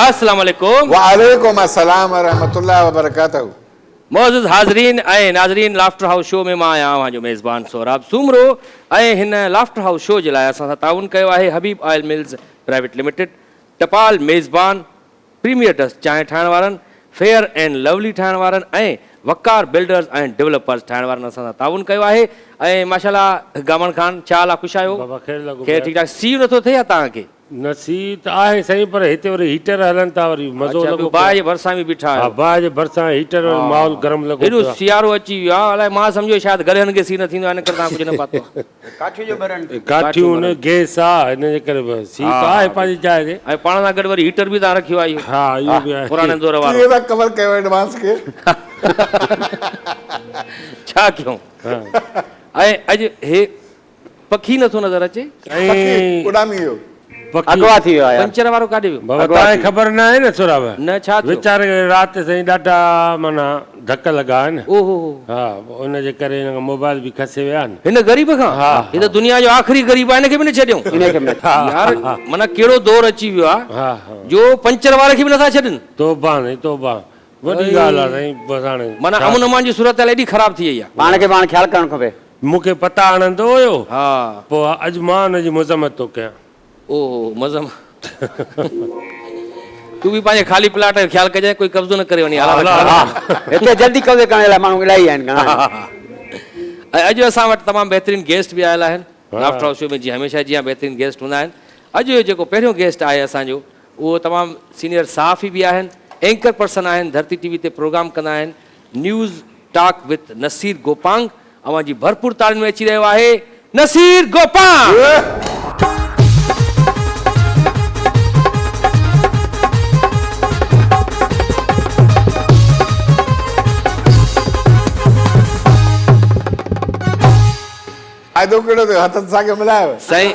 السلام عليڪم. وعليڪم السلام ورحمة الله وبرڪاته. معزز حاضرين ۽ ناظرين لافٽر هائوس شو ۾ مان آهيان اوهان جو ميزبان سهراب سومرو ۽ هن لافٽر هائوس شو جي لاء اسان سان تعاون ڪيو آهي Habib oil mills private limited, ٽپال ميزبان، پريميئر ڊسٽ چانهه ٺاهڻ وارن، فيئر اينڊ لولي ٺاهڻ وارن ۽ وقار بلڊرز ۽ ڊولپرز ٺاهڻ وارن اسان سان تعاون ڪيو آهي ۽ ماشاءالله گامڻ خان ڇا حال آ خوش آهيو؟ بابا خير لڳو خير پيو ٺيڪ ٺاڪ سيء نٿو ٿئي يا توهان کي؟ نه سيء ته آهي سائين پر هتي وري هيٽر هلن ٿا وري مزو اڇا لڳو ٻيو پيو باهه آهي. جي ڀرسان به بيٺا ها آهيو. باهه جي ڀرسان هيٽر وري ماحول گرم لڳو هيڏو پيو آهي. سيارو اچي ويو آهي الائي مان سمجهيو شايد گڏهن کي سيء نه ٿيندو آهي ان ڪري توهان ڪجهه نه پاتو آهي. ڪاٺيون جو ٻرن. ڪاٺيون نه گيس آ ان جي ڪري به سيء ته آهي پنهنجي جاء تي. ۽ پاڻ سان گڏ وري هيٽر به توهان رکيو آهي اهو. ها اهو به آهي. پراڻي دور وارو. ڪيئن ٿا ڪور ڪيو ايڊوانس کي. ڇا ڪيون. ۽ اڄ هي پکي نٿو نظر اچي. پکي اڏامي ويو. اغوا ٿي ويو آ يار. پنچر وارو ڪاڏي ويو. بابا توهان کي خبر نه آهي نه سهراب. نه ڇا ٿيو. ويچاري کي رات سائين ڏاڍا معنيٰ ڌڪ لڳا آهن. اوهو هو. ها ان جي ڪري هن کان موبائل به کسي ويا آهن. هن غريب کان. ها. هي ته دنيا جو آخري غريب آهي هن کي به نه ڇڏيون. انهي کي به نه ڇڏيون. يار معنيٰ ڪهڙو دور اچي ويو آهي جو پنچر واري کي به نٿا ڇڏن. توبه سائين توبه وڏي ڳالهه آهي سائين بس هاڻي معنيٰ امن امان جي صورتحال ايڏي خراب ٿي وئي آهي. پاڻ کي پاڻ خيال ڪرڻ کپي. مون کي پتا هڻندو هيو. ها. پوء اڄ مان ان جي مذمت ٿو ڪيان. اوهو مذمت تون به پنهنجي خالي پلاٽ جو خيال ڪجانء ڪوئي قبضو نه ڪري وڃي حالات خراب آهن. هتي جلدي قبضي ڪرڻ جي لاء ماڻهو الاهي آهن گهڻا آهن. ۽ اڄ اسان وٽ تمام بهترين گيسٽ به آيل آهن لافٽر هائوس شو ۾ جيئن هميشه جيان بهترين گيسٽ هوندا آهن اڄ جو جيڪو پهريون گيسٽ آهي اسان جو اهو تمام سينيئر صحافي به آهن اينڪر پرسن آهن ڌرتي ٽي وي تي پروگرام ڪندا آهن news talk with Naseer Gopang اوهان جي ڀرپور تاڙين ۾ اچي رهيو آهي نصير گوپانگ. فائدو ڪهڙو ٿيو هٿن سان کي ملايو سائين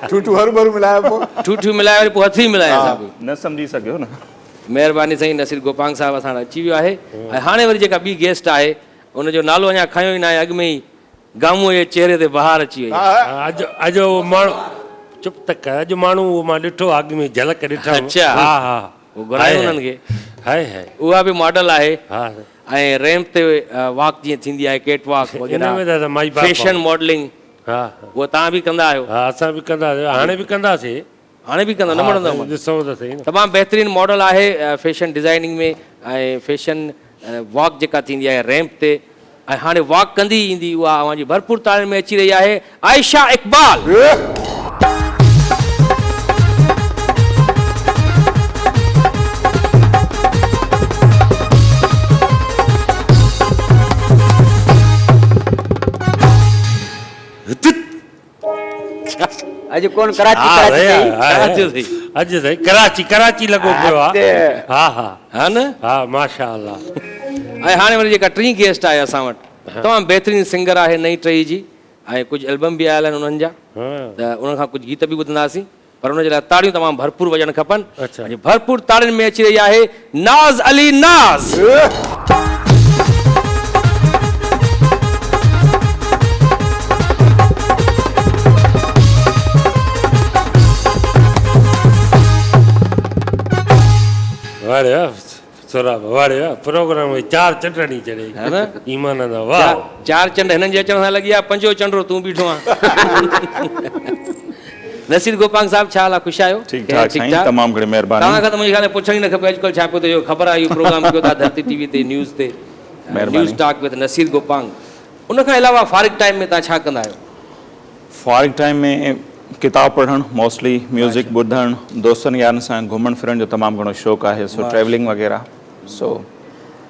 ٺوٺو هروڀرو ملايو پوء ٺوٺيون ملايو وري پوء هٿ ئي ملايا صاحب. نه سمجهي سگهيو نه. مهرباني سائين نصير گوپانگ صاحب اسان وٽ اچي ويو آهي ۽ هاڻي وري جيڪا ٻي گيسٽ آهي ان جو نالو اڃا کنيو ئي ناهي اڳ ۾ ئي گامونء جي چهري تي بهار اچي وئي آهي. اڄ اڄ اهو ماڻهو چپ ته ڪر اڄ ماڻهو اهو مان ڏٺو اڳ ۾ جهلڪ ڏٺم. اڇا ها ها پوء گهرايو انهن کي. هائي هائي اها به ماڊل آهي ها ۽ ريمپ تي واڪ جيئن ٿيندي آهي ڪيٽ واڪ ان ۾ ته اسان مائي وغيره باپ فيشن ماڊلنگ ها اهو توهان به ڪندا آهيو. ها اسان به ڪنداسين هاڻي به ڪنداسين. هاڻي به ڪندو نه مڙندو عمل. ڏسون ته سهي نه. تمام بهترين ماڊل آهي فيشن ڊزائننگ ۾ ۽ فيشن واڪ جيڪا ٿيندي آهي ريمپ تي ۽ هاڻي واڪ ڪندي ايندي اها اوهان جي ڀرپور تاڙين ۾ اچي رهي آهي عائشه اقبال. اڄ ڪون ڪراچي ڪراچي چئي. ڇا ٿيو سائين. اڄ سائين ڪراچي ڪراچي لڳو پيو آ. ها ها ها نه ها ماشاءالله. ۽ هاڻي وري جيڪا ٽين گيسٽ آهي اسان وٽ تمام بهترين سنگر آهي نئين ٽهي جي ۽ ڪجهه البم به آيل آهن انهن جا ته انهن کان ڪجهه گيت به ٻڌنداسين پر ان جي لاء تاڙيون تمام ڀرپور وڄڻ کپن اڄ ڀرپور تاڙين ۾ اچي رهي آهي ناز علي ناز. واھ ري واھ سهراب واھ ري واھ پروگرام ۾ چار چنڊ هڻي ڇڏيئي ها نه ايمان سان واھ. چار چنڊ هنن جي اچڻ سان لڳي ويا پنجون چنڊ تون بيٺو آن. نصير گوپانگ صاحب ڇا حال آ خوش آهيو؟ ٺيڪ ٺاڪ سائين تمام گهڻي مهرباني. توهان کان ته منهنجي خيال ۾ پڇڻ ئي نه کپي اڄڪلهه ڇا پيو ٿئي اهو خبر آهي اهو پروگرام ڪيو ٿا ڌرتي ٽي وي تي نيوز تي نيوز ٽاڪ وٿ نصير گوپانگ ان کان علاوه فارغ ٽائيم ۾ توهان ڇا ڪندا آهيو؟ فارغ ٽائيم ۾ ڪتاب پڙهڻ موسٽلي ميوزڪ ٻڌڻ دوستن يارن سان گهمڻ ڦرڻ جو تمام گهڻو شوق آهي سو ٽريولنگ وغيره سو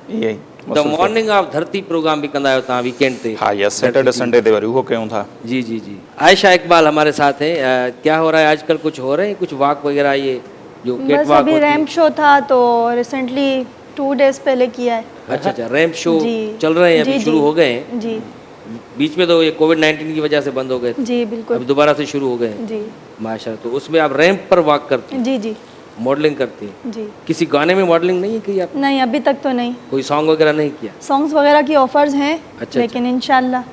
اهي ئي. The morning of Dharti programme به ڪندا آهيو توهان ويڪينڊ تي. ها يس سيٽرڊي سنڊي تي وري اهو ڪيون ٿا. جي جي جي عائشه اقبال هماري ساٿ هين ڪيا هو رها هي آج ڪل ڪجھ هو رهي هي ڪجھ واڪ وغيره يي جو ڪيٽ بس واڪ ابهي هوتي هي. ريمپ شو ٿا تو ريسنٽلي ٽو ڊيز پهلي ڪيا هي. اڇا اڇا ريمپ شو جي چل رهي هين جي ابهي جي شروع هو گئي هين. جي بيچ ۾ تو يي ڪووڊ 19 ڪي وجه سي بند هو گئي ٿي. جي بلڪل. ابهي دوباره سي شروع هو گئي هين. جي. ماشاءالله تو اس ۾ آپ ريمپ پر واڪ ڪرتي هين. جي جي. ماڊلنگ ڪرتي هين. جي. ڪسي گاني ۾ ماڊلنگ نهين ڪئي آپ ني؟ نهين ابهي تڪ تو نهين. ڪوئي سانگ وغيره نهين ڪيا؟ سانگس وغيره ڪي آفرز هين اڇا ليڪن انشاء الله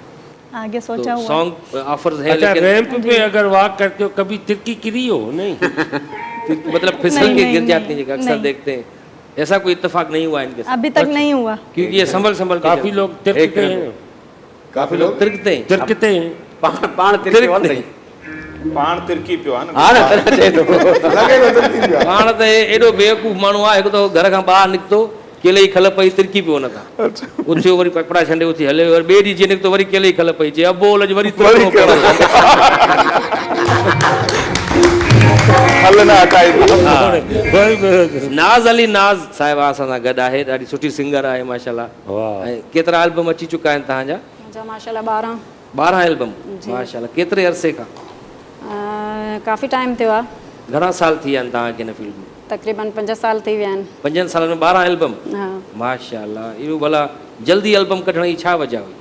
آگي سوچا تو هوا هي. سانگ آفرز هين اڇا ليڪن. ريمپ پي اگر واڪ ڪرتي هو ڪڀي ترڪي ڪري هو نهين؟ मतलब फिसल नहीं, के नहीं, गिर जाती नहीं, हैं, अक्सर नहीं। देखते हैं। ऐसा कोई इत्तेफाक नहीं हुआ इनके साथ? अभी तक नहीं हुआ। क्योंकि ये संभल संभल के काफ़ी चलते लोग हैं। तिरकते हैं। काफ़ी लोग तिरकते हैं। तिरकते हैं। पाण पाण तिरके वञ तिरकते। पाण तिरकी पियो आहे न। हा न, तॾहिं चए थो। लॻे थो तिरकी पियो आहे। पाण त एॾो बेवकूफ़ माण्हू आहे, हिकु दफ़ो घर खां ॿाहिरि निकितो, केले जी खल पई, तिरकी पियो हुन तां। उथियो वरी कपिड़ा छंडे उथी हले वियो, वरी ॿिए ॾींहुं जीअं निकितो वरी केले जी खल पई, चए अबो अॼु वरी तिरकणो पवंदो। खल न हटाई। नाज़ अली नाज़ साहिबा असां सां गॾु आहे, ॾाढी सुठी सिंगर आहे माशाल्लाह। वाह। ऐं केतिरा एल्बम अची चुका आहिनि तव्हांजा? मुंहिंजा माशाल्लाह 12। 12 एल्बम माशाल्लाह। केतिरे अरसे खां? काफ़ी टाइम थियो आहे। घणा साल थी विया आहिनि तव्हांखे हिन फील्ड में? तक़रीबन 5 साल थी विया आहिनि। 5 सालनि में 12 एल्बम? हा। माशाल्लाह। इहो भला जल्दी एल्बम कढण जी छा वजह हुई?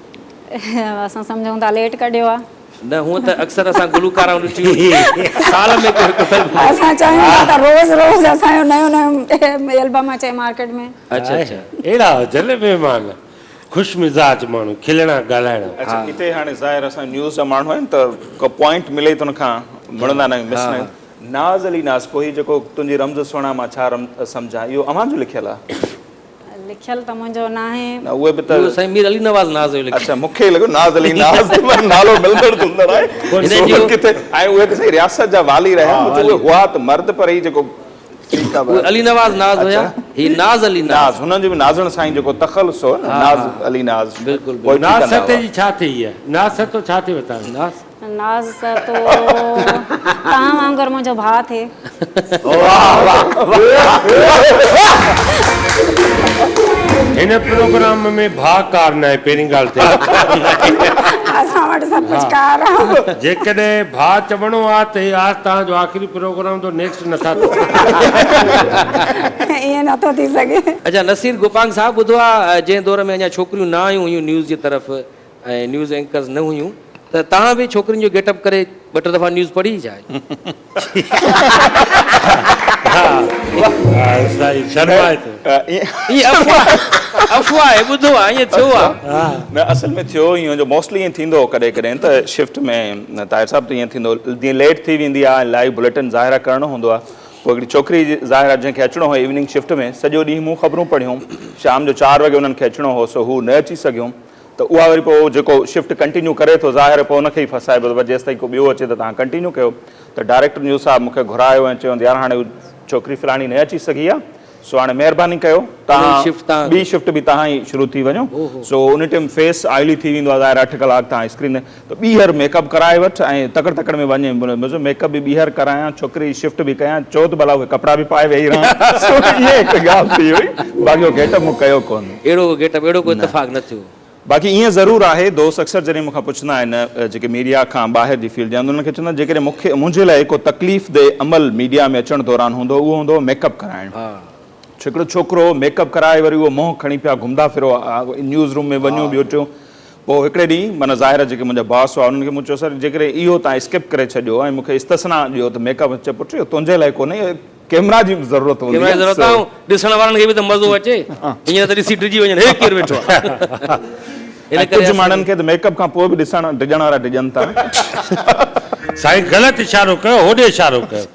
असां सम्झूं था लेट कढियो आहे। न, हूअं त अक्सर असां गुलूकार ॾिठियूं साल में को हिकु एल्बम। असां चाहियूं था त रोज़ रोज़ असांजो नयो नयो एल्बम अचे मार्केट में। अच्छा अच्छा। अहिड़ा हुजनि महिमान, ख़ुशि मिज़ाज माण्हू, खिलणा ॻाल्हाइणा। अच्छा, हिते हाणे ज़ाहिर असां न्यूज़ जा माण्हू आहिनि त को पॉइंट मिले त हुनखां मुड़ंदा न आहियूं, मिस न आहियूं। नाज़ अली नाज़, पोइ हीउ जेको तुंहिंजी रमज़ सुहिणा मां छा सम्झां, इहो अव्हां जो लिखियलु आहे? लिखियल त मुंहिंजो न आहे। न, उहे बि त इहो साईं मीर अली नवाज़ नाज़ जो लिखियल। अच्छा, मूंखे लॻो नाज़ अली नाज़ त पर नालो मिलंदड़ जुलंदड़ आहे। हिन सो जो किथे ऐं उहे त साईं रियासत जा वाली रहिया, हा, उहे हुआ त मर्द, पर ही जेको ठीक आहे। उहे अली नवाज़ नाज़ हुया, ही नाज़ अली नाज़। नाज़, हुननि जो बि नाज़ण साईं जेको तख़लुस हो न, नाज़ अली नाज़। बिल्कुल, पोइ नाज़ कंदा सते हुआ। जी छा थी आहे? नाज़ सतो छा थी बताए? नाज़? नाज़ सतो तव्हां वांगुरु मुंहिंजो भाउ थिए। हिन प्रोग्राम में भाउ कार न आहे, पहिरीं ॻाल्हि त असां वटि सभु कुझु कार आहे। जेकॾहिं भाउ चवणो आहे त आज तव्हांजो आख़िरी प्रोग्राम तो नेक्स्ट नथा थी सघे। ईअं नथो थी सघे। अच्छा, नसीर गोपांग साहिबु, ॿुधो आहे जंहिं दौर में अञा छोकिरियूं न आयूं हुयूं न्यूज़ जी तरफ़ ऐं न्यूज़ एंकर्स न हुयूं, त तव्हां बि छोकिरियुनि जो गेटअप करे ॿ टे दफ़ा न्यूज़ पढ़ी छा? साईं शर्माए थो। ईअं अफ़वाह आहे, ॿुधो आहे, ईअं थियो आहे। न, असल में थियो ईअं जो मोस्टली ईअं थींदो हो कॾहिं कॾहिं त शिफ्ट में ताहिर साहिबु त ईअं थींदो, जीअं लेट थी वेंदी आहे, लाइव बुलेटिन ज़ाहिर करिणो हूंदो आहे, पोइ हिकिड़ी छोकिरी ज़ाहिर आहे जंहिंखे अचिणो हो इवनिंग शिफ्ट में, सॼो ॾींहुं मूं ख़बरूं पढ़ियूं, शाम जो 4 वॻे उन्हनि खे अचिणो हो, सो हू न अची सघियो, त उहा वरी पोइ जेको शिफ्ट कंटिन्यू करे थो ज़ाहिर पोइ हुनखे ई फसाइबो, त जेसि ताईं को ॿियो अचे त तव्हां कंटिन्यू कयो। त डायरेक्टर न्यूज़ साहिबु मूंखे घुरायो ऐं चयो यार हाणे छोकिरी फलाणी न अची सघी आहे, सो हाणे महिरबानी कयो तव्हां ॿी शिफ्ट बि तव्हां ई शुरू थी वञो। सो उन टाइम फेस ऑयली थी वेंदो आहे ज़ाहिर 8 कलाक तव्हां स्क्रीन त ॿीहर मेकअप कराए वठि ऐं तकड़ तकड़ में वञे। मुंहिंजो मेकअप बि ॿीहर करायां, छोकिरी शिफ्ट बि कयां, चओ त भला उहे कपिड़ा बि पाए वेही रहां। सो ईअं हिकु ॻाल्हि थी हुई, बाक़ी उहो गेटअप मूं कयो कोन। अहिड़ो गेटअप, अहिड़ो को इत्तेफाक न थियो। बाक़ी ईअं ज़रूरु आहे, दोस्त अक्सर जॾहिं मूंखां पुछंदा आहिनि जेके मीडिया खां ॿाहिरि जी फील्ड जा आहिनि, उन्हनि खे चवंदा आहिनि जेकॾहिं मूंखे मुंहिंजे लाइ को तकलीफ़ दे अमल मीडिया में अचण दौरान हूंदो, उहो हूंदो मेकअप कराइण। हिकिड़ो छोकिरो मेकअप कराए वरी उहो मुंहुं खणी पिया घुमंदा फिरो, न्यूज़ रूम में वञूं ॿियो टियों। पोइ हिकिड़े ॾींहुं माना ज़ाहिर आहे जेके मुंहिंजा बॉस हुआ उन्हनि खे मूं चयो सर जेकॾहिं इहो तव्हां स्किप करे छॾियो ऐं मूंखे इस्तिस्ना ॾियो त मेकअप, चए पुट इहो तुंहिंजे लाइ कोन्हे, कैमरा जी ज़रूरत हूंदी कैमरा जी ज़रूरत आहे, ॾिसण वारनि खे बि त मज़ो अचे, ईअं त ॾिसी डिॼी वञनि, हे केरु वेठो आहे। इन कुझु माण्हुनि खे त मेकअप खां पोइ बि ॾिसण डिॼण वारा डिॼनि था। साईं ग़लति इशारो कयो, होॾे इशारो कयो,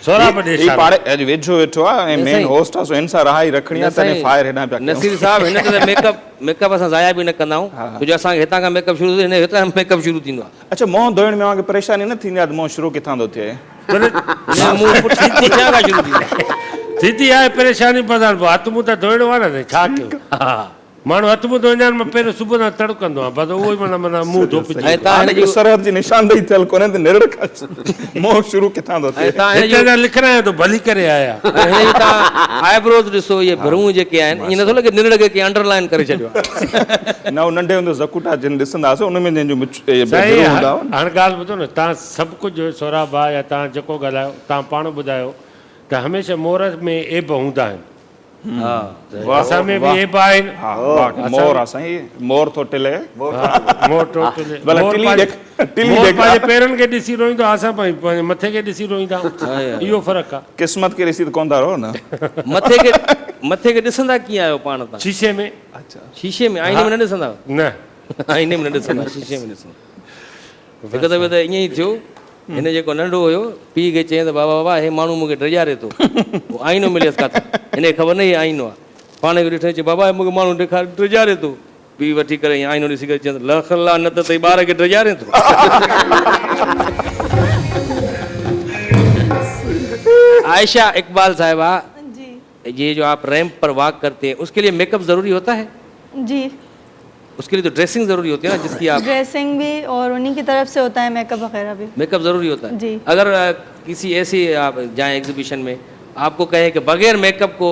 सोराब ॾे ही इशारो। पाणे अॼु वेझो वेठो आहे ऐं मेन होस्ट आहे, सो हिन सां राह ई रखणी आहे, तॾहिं फायर हेॾां पिया कयूं। नसीर साहिबु, हिन ते मेकअप असां ज़ाया बि न कंदा आहियूं, छो जो असांखे हितां खां मेकअप शुरू हिन हितां मेकअप शुरू थींदो आहे। अच्छा, मुंहुं धोइण में अव्हांखे परेशानी न थींदी आहे त मुंहुं शुरू किथां थो थिए? मुंहुं पुठियां खां शुरू थींदो आहे। थींदी आहे परेशानी, पर हाणे हथु मुंहुं त धोइणो आहे न, छा कयूं? माण्हू हथु मुंहुं धोईंदा आहिनि, मां पहिरियों सुबुह सां तड़ कंदो आहियां, बसि उहो ई माना माना मुंहुं धोपिजी। ऐं तव्हां हिन जो सरहद जी निशानदेही थियल कोन्हे त निरड़ खां मुंहुं शुरू किथां थो थिए? ऐं तव्हां हिन हिते त लिखारायां थो, भली करे आया। ऐं हिन जो तव्हां आईब्रोज ॾिसो, इहे भरूं जेके आहिनि, ईअं नथो लॻे निरड़ खे कंहिं अंडरलाइन करे छॾियो आहे। न, उहो नंढे हूंदे ज़कूटा जिन ॾिसंदा हुआसीं, उन में जंहिंजो मुछ, इहे साईं, भरूं हूंदा हुआ न। हाणे ॻाल्हि ॿुधो न, तव्हां सभु कुझु सोराब आहे या तव्हां जेको ॻाल्हायो, तव्हां पाण ॿुधायो त हमेशह मोर में ऐब हूंदा आहिनि। असां में बि ऐब आहिनि। मोर आहे साईं, मोर थो टिले। मोर थो टिले। भला मोर टिली पंहिंजे ॾेख, टिली मोर ॾेख। पंहिंजे पेरनि खे ॾिसी रोईंदो आहे, असां पंहिंजे मथे खे ॾिसी रोईंदा आहियूं। इहो फ़र्क़ु आहे। क़िस्मत खे ॾिसी त कोन था रो न। मथे खे ॾिसंदा कीअं आहियो पाण तव्हां? शीशे में। अच्छा, शीशे में, आईने में न ॾिसंदा? न, आईने में न ॾिसंदा, शीशे में ॾिसंदा। हिकु दफ़े त ईअं ई थियो, هن جيڪو ننڍو هيو، پيء کي چيائين ته بابا بابا هي ماڻهو مون کي ڊيڄاري ٿو. پوء آئينو مليس ڪاٿان. هن کي خبر نه هي آئينو آهي. پاڻ کي ڏٺائين چي بابا هي مون کي ماڻهو ڏيکار ڊيڄاري ٿو. پيء وٺي ڪري ائين آئينو ڏسي ڪري چيائين ته لک لعنت اٿئي ٻار کي ڊيڄارين ٿو. عائشه اقبال صاحبه ये जो आप रैंप पर वॉक करते हैं उसके लिए मेकअप जरूरी होता है? जी। उसके लिए तो ड्रेसिंग जरूरी होती है ना जिसकी आप ड्रेसिंग भी और उन्हीं की तरफ से होता है मेकअप वगैरह भी। मेकअप जरूरी होता है जी। अगर किसी ऐसी आप जाएं एग्जीबिशन में, आपको कहें कि बगैर मेकअप को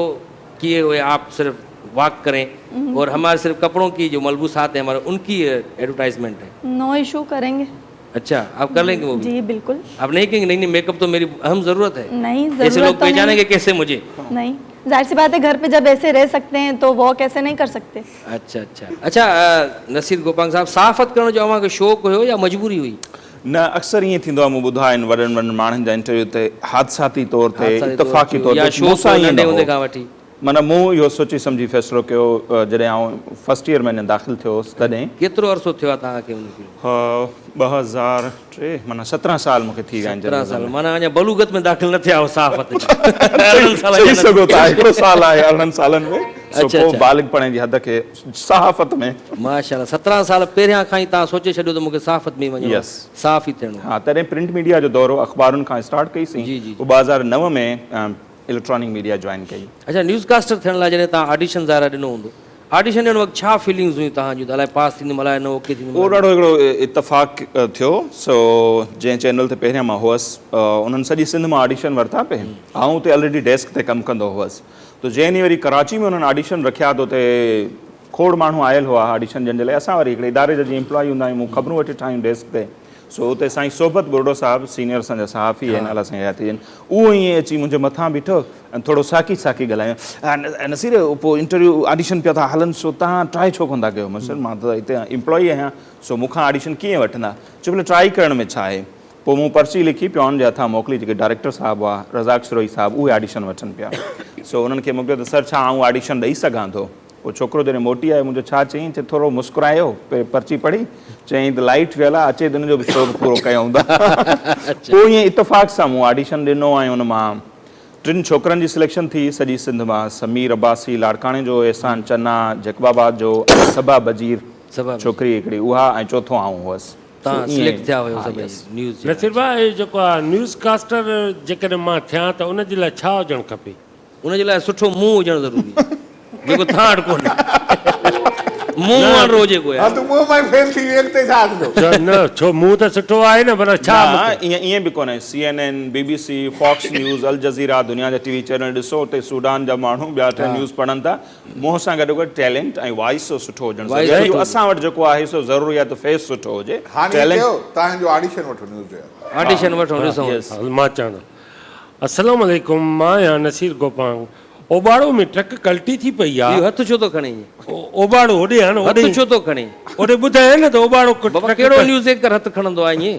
किए हुए आप सिर्फ वॉक करें और हमारे सिर्फ कपड़ों की जो मलबूसात हैं हमारे उनकी एडवर्टाइजमेंट है। नो इशू, करेंगे। अच्छा, आप कर लेंगे वो भी? जी बिल्कुल। आप नहीं कहेंगे नहीं नहीं मेकअप तो मेरी अहम जरूरत है? नहीं, ऐसे जरूरत लोग तो नहीं। पहचानेंगे कैसे मुझे? नहीं, जाहिर सी बात है घर पे जब ऐसे रह सकते हैं तो वॉक ऐसे नहीं कर सकते। अच्छा अच्छा अच्छा। नसीर गोपांग साहब, सहाफ़त करण जो अव्हांखे शौक़ु हुयो या मजबूरी हुई? न, अक्सर ईअं थींदो आहे, मूं ॿुधो आहे वॾनि वॾनि माण्हुनि जा इंटरव्यू ते हादसाती तौर ते, हादसाती तौर इतफ़ाक़ी तौर या ते, शौक़ु मूंसां ईअं नंढे न हूंदे हो। खां वठी। माना मूं इहो सोची सम्झी फ़ैसिलो कयो, जॾहिं आउं फर्स्ट ईयर में अञा दाख़िल थियो हुउसि तॾहिं। केतिरो अरसो थियो आहे तव्हांखे हुनखे? 2003, माना 17 साल मूंखे थी विया आहिनि। 17 साल, माना अञा बलूगत में दाख़िल न थिया हो सहाफ़त जे। 18 साल चई सघो था, हिकिड़ो साल आहे 18 सालनि में। सो अच्छा, पोइ अच्छा। बालिगपणे जी हद खे सहाफ़त में। माशाअल्लाह, 17 साल पहिरियां खां ई तव्हां सोचे छॾियो त मूंखे सहाफ़त में वञिणो आहे, Yes. सहाफ़ी थियणो। हा, तॾहिं प्रिंट मीडिया जो दौरो अख़बारुनि खां स्टार्ट कईसीं। जी, जी, पोइ 2009 में इलेक्ट्रॉनिक मीडिया जॉइन कई। अच्छा, न्यूज़ कास्टर थियण लाइ जॾहिं तव्हां ऑडिशन ज़ाहिर ॾिनो हूंदो, ऑडिशन ॾियण वक़्तु छा फीलिंग्स हुयूं तव्हांजूं त अलाए पास थींदुमि, अलाए न ओके थींदुमि? उहो ॾाढो हिकिड़ो इतफ़ाक़ थियो। सो जंहिं चैनल ते पहिरियां मां हुअसि, उन्हनि सॼी सिंध मां ऑडिशन वरिता पए। आउं उते ऑलरेडी डेस्क ते कमु कंदो हुअसि। त जंहिं ॾींहुं वरी कराची में उन्हनि ऑडिशन रखिया त उते खोड़ माण्हू आयल हुआ ऑडिशन ॾियण जे लाइ। असां वरी हिकिड़े इदारे जा जीअं एम्प्लॉई हूंदा आहियूं, खबरूं वठी ठाहियूं डेस्क ते। सो उते साईं सोबत बुरडो साहिबु सीनियर असांजा सहाफ़ी आहिनि, अलाह साईं हयाती आहिनि, उहो ईअं अची मुंहिंजे मथां बीठो ऐं थोरो साकी साकी ॻाल्हायो, नसीर पोइ इंटरव्यू ऑडिशन पिया था हलनि, सो तव्हां ट्राई छो कोन था कयो? मां चयो, मां त हिते एम्प्लॉई आहियां, सो मूंखां ऑडिशन कीअं वठंदा? चयो, भले ट्राई करण में छा आहे। पोइ मूं पर्ची लिखी पियोन जे हथां मोकिली, जेके डायरेक्टर साहिबु हुआ रज़ाक सिरोही साहिबु, उहे ऑडिशन वठनि पिया। सो उन्हनि खे मोकिलियो त सर छा आउं ऑडिशन ॾेई सघां थो? पोइ छोकिरो जॾहिं मोटी आयो, मुंहिंजो छा चयईं? चए थोरो मुस्कुरायो, पर्ची पढ़ी, चयईं त लाइट वियल आहे, अचे त हुनजो बि शौक़ु पूरो कयूं था। पोइ ईअं इतफ़ाक़ सां मूं ऑडिशन ॾिनो ऐं हुन मां 3 छोकिरनि जी सिलेक्शन थी सॼी सिंध मां। समीर अब्बासी लाड़काणे जो, एहसान चन्ना जैकबाबाद जो, सबा बजीर छोकिरी हिकिड़ी उहा, ऐं चोथों आउं हुअसि। तव्हां सिलेक्ट थिया हुयो सभई न्यूज़ जे। नसीर भाई, इहो जेको आहे न्यूज़ कास्टर जेकॾहिं मां थियां त उन जे लाइ छा हुजणु खपे? उन जे लाइ सुठो मुंहुं हुजणु ज़रूरी आहे, जेको तव्हां वटि कोन्हे। मुंहुं वारो जेको आहे। हा, तूं मुंहुं मां ई फेल थी वियो, अॻिते छा थींदो? न, छो मुंहुं त सुठो आहे न, पर छा न, मूंखे? ईअं बि कोन्हे। CNN, BBC, Fox News, Al Jazeera, दुनिया जा टीवी चैनल ॾिसो, उते सूडान जा माण्हू ॿिया टे न्यूज़ पढ़नि था। मुंहुं सां गॾोगॾु टैलेंट ऐं वॉइस सुठो हुजणु वॉइस ज़रूरी आहे। सुठो असां वटि जेको आहे सो ज़रूरी आहे त फेस सुठो हुजे। हाणे टैलेंट चयो, तव्हांजो ऑडिशन वठो न्यूज़ जो। ऑडिशन वठो, ॾिसो। Yes. हल, मां चवां थो। अस्सलाम वालेकुम, मां आहियां नसीर गोपांग। ओबाड़ो में ट्रक कल्टी थी पई आहे। इहो हथु छो थो खणे? ओबाड़ो होॾे आहे न, हथु होॾे छो थो खणे? होॾे ॿुधायो न त ओबाड़ो बाबा, ट्रक कहिड़ो कल- न्यूज़ एंकर हथु खणंदो आहे ईअं?